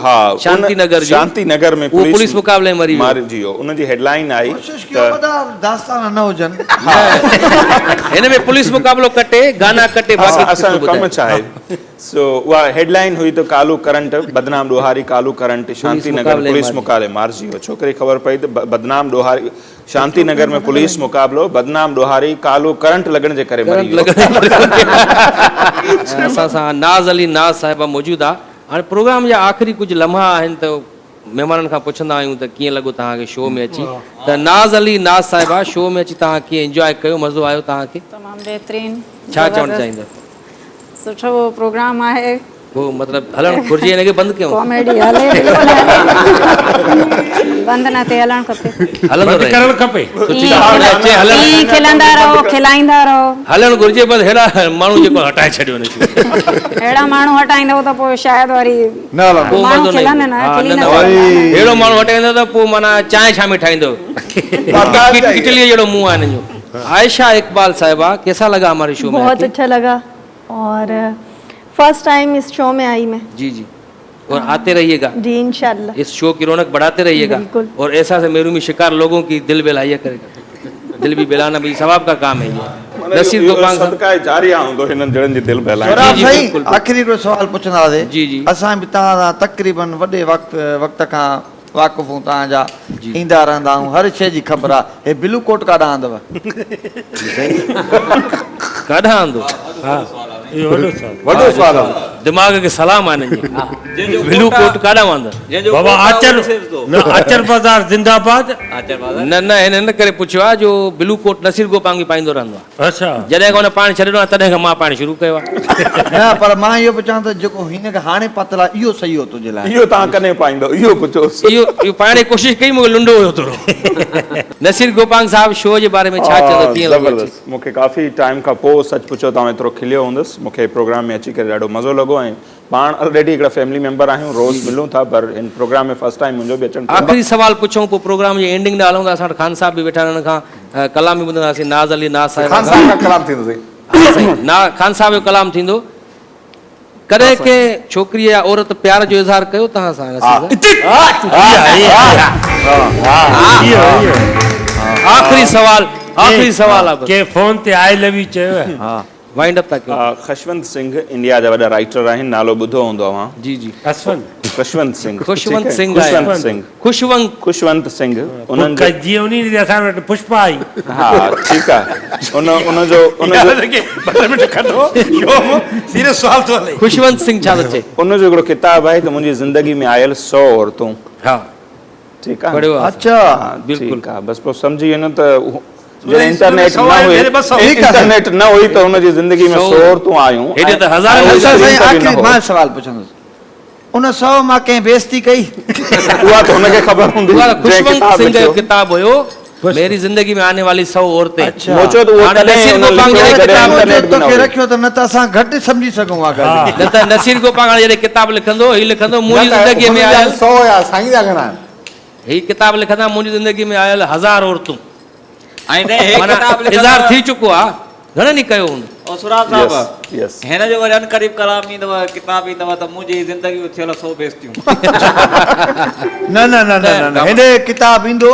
شانتي نگر جو شانتي نگر ۾ اهو پوليس مقابلي ۾ مري ويو. مارجي ويو ان جي هيڊلائين آئي ڪوشش ڪيو وڏا داستان نه هجن. هن ۾ پوليس مقابلو ڪٽي گانا ڪٽي باقي اسان جو ڪم ڇا آهي سو اها هيڊلائين هئي ته ڪالو ڪرنٽ بدنام ڏوهاري ڪالو ڪرنٽ شانتي نگر پوليس مقابلي مارجي ويو ڇوڪري خبر پئي ته بدنام ڏوهاري شانتي نگر ۾ پوليس مقابلو بدنام ڏوهاري ڪالو ڪرنٽ لڳڻ جي ڪري مري ويو. اسان سان ناز علي ناز صاحبه موجود آ هاڻي پروگرام جا آخري ڪجهه لمحا آهن ته مهمانن کان پڇندا آهيون ته ڪيئن لڳو توهان کي شو ۾ اچي ته ناز علي ناز صاحبه شو ۾ اچي توهان ڪيئن انجواء ڪيو مزو آيو توهان کي؟ تمام بهترين ڇا چوڻ چاهيندا؟ سٺو پروگرام آهي. پوء مطلب هلڻ گهرجي هن کي بند ڪيون. ڪاميڊي هلي بلڪل هلي بند نه ٿئي هلڻ کپي. هلندو بند رهي. ڪرڻ کپي. سٺي ڳالهه آهي چي هلڻ ائين کلندا رهو کلائيندا رهو. هلڻ گهرجي بس ههڙا ماڻهو جيڪو هٽائي ڇڏيو هن شو. ههڙا ماڻهو هٽائيندو ته پوء شايد وري نه هلندو. پوء ماڻهو مزو نه کلن ايندو. نه ها کلي نه نه نه سگهندا. ههڙو ماڻهو هٽائيندو ته پوء معنيٰ چانهه ڇا ۾ ٺاهيندو. ڪٽليء جهڙو منهن آهي هنن جو. عائشه اقبال صاحبه ڪيسا لگا هماري شو ۾ بهت آڪي؟ اڇا لگا اور فرسٽ ٽائيم اس شو ۾ آئي مين. جي جي اور آتي رهيي گا. جي انشاء الله. اس شو ڪي رونق بڙهاتي رهيي گا. بلڪل. اور احساس محرومي شڪار لوگون ڪي دل بهلايا ڪري گا. دل بي بهلانا بي ثواب ڪا ڪام هي يي. نصير گوپانگ صاحب. صدقه جاريه هوندو هنن جهڙن جي دل بهلائڻ. سهراب جي جي سائين بلڪل. آخري هڪڙو سوال پڇندا هئاسي. جي جي. اسان به توهان سان تقريبن وڏي وقت وقت کان واقف هون توهان جا ايندا رهندا آهيون هر شيء جي خبر آ هي بلو ڪوٽ ڪاڏانهن آندو. ڪاڏانهن آندو؟ ها اهو وڏو سوال. وڏو سوال آ. دماغ کي سلام آهي هنن جي بلو ڪوٽ ڪاڏانهن آندو؟ بابا آچر نه آچر بازار زنده آباد. نه نه هن ان ڪري پڇيو آ جو بلو ڪوٽ نصير گوپانگ به پائيندو رهندو آ. اڇا. جڏهن کان هن پائڻ ڇڏي ڏنو آهي تڏهن کان مان پائڻ شروع ڪيو آهي. نه پر مان اهو پيو چوان ته جيڪو هن کي هاڻي پاتل آهي اهو صحيح هو تنهنجي لاء. اهو توهان ڪڏهن پائيندؤ اهو پڇوس. اهو اهو پائڻ جي ڪوشش ڪئي مون کي لنڊو هيو ٿورو. نصير گوپانگ صاحب شو جي باري ۾ ڇا چوندو ڪيئن لڳو اچي. زبردست مون کي ڪافي ٽائيم کان پوء سچ پڇو ته آئون ايترو کليو هوندس مون کي پروگرام ۾ اچي ڪري ڏاڍو مزو لڳو ۽ پاڻ الريڊي هڪڙا فيملي ميمبر آهيون روز ملون ٿا پر هن پروگرام ۾ فرسٽ ٽائيم منهنجو به اچڻ ٿيو. آخري سوال پڇون پوء پروگرام جي اينڊنگ ڏانهن هلون ٿا اسان وٽ خان صاحب به ويٺا آهن انهن کان ڪلام به ٻڌنداسين ناز علي ناز صاحب خان صاحب کان ڪلام ٿيندو سائين. ها سائين نا خان صاحب جو ڪلام ٿيندو. ڪڏهن ڪنهن ڇوڪريء يا عورت پيار جو اظهار ڪيو توهان سان نصير صاحب؟ آخري سوال آخري سوال آ بس. ڪنهن فون تي آء لو يو چيو آهي؟ وائنڊ اپ ٿا ڪيون. خشونت سنگهه انڊيا جا وڏا رائيٽر آهن نالو ٻڌو هوندو اوهان. جي جي. اشونت. خشونت سنگهه. خوشونت سنگهه آهي. خوشونت سنگهه. خوشونت. خوشونت سنگهه انهن جو. جيئن انهي ريت اسان وٽ پشپا آئي. ها ٺيڪ آ ان ان جو ان جو. ٻه منٽ کٽو شو سيريس سوال ٿو هلي. خوشونت سنگهه ڇا ٿو چئي. ان جو هڪڙو ڪتاب آهي ته منهنجي زندگي ۾ آيل سو عورتون. ها. ٺيڪ آ. پڙهيو آ. اڇا. بلڪل. ٺيڪ آ بس پوء سمجهي وڃو ته جڏهن انٽرنيٽ نه هئي انٽرنيٽ نه هئي ته هن جي زندگي ۾ سو عورتون آيون هيڏي ته هزارن اڇا سائين آخري مان سوال پڇندس ان سو مان ڪنهن بيعزتي ڪئي؟ اها ته هن کي خبر هوندي اها خوشونت سنگهه جو ڪتاب هيو. ميري زندگي ۾ آني والي 100 عورتين. مون چيو ته اهو هاڻي تڏهن نصير هن گوپانگ لکيو جڏهن جڏهن ڪتاب انٽرنيٽ به نه توکي هئي. رکيو ته نه ته اسان گهٽ سمجهي سگهون ها ڳالهه. نه ته نصير گوپانگ هاڻي جڏهن ڪتاب لکندو هي لکندو منهنجي نه ته زندگي ۾ هن جا آيل 100 هيا سائين جا گهڻا آهن؟ هي ڪتاب لکندا منهنجي زندگي ۾ آيل هزار عورتون. ۽ نه هي معنيٰ ڪتاب لکندو اظهار ٿي چڪو آ گهڻن ئي ڪيو هوندو. او سهراب صاحب هن جو وري عنقريب ڪلام ايندو ڪتاب ايندو ته منهنجي زندگي جون ٿيل 100 بيستيون. نه نه نه نه نه هيڏي ڪتاب ايندو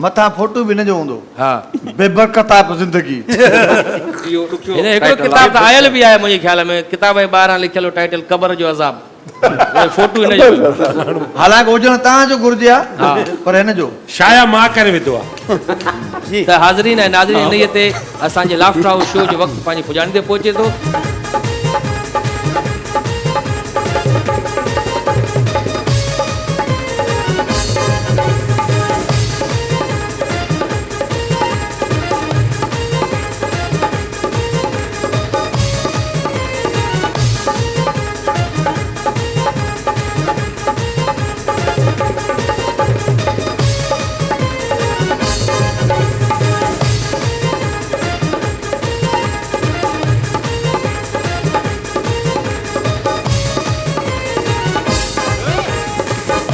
مٿان فوٽو به هن جو هوندو. ها. بي برڪتائپ زندگي. اهو ڏکيو هن هڪڙو ٽائيٽل ڪتاب ته آهي. آيل به آهي منهنجي خيال ۾ ڪتاب جي ٻاهران لکيل هو ٽائيٽل قبر جو عذاب. فوٽو هن جو. حالانڪ هجڻ توهان جو گهرجي ها پر هن جو. شايع مان ڪري وڌو آ. ته حاضرين ۽ ناظرين انهيء تي اسان جي لافٽر هائوس شو جو وقت پنهنجي پڄاڻي تي پهچي ٿو.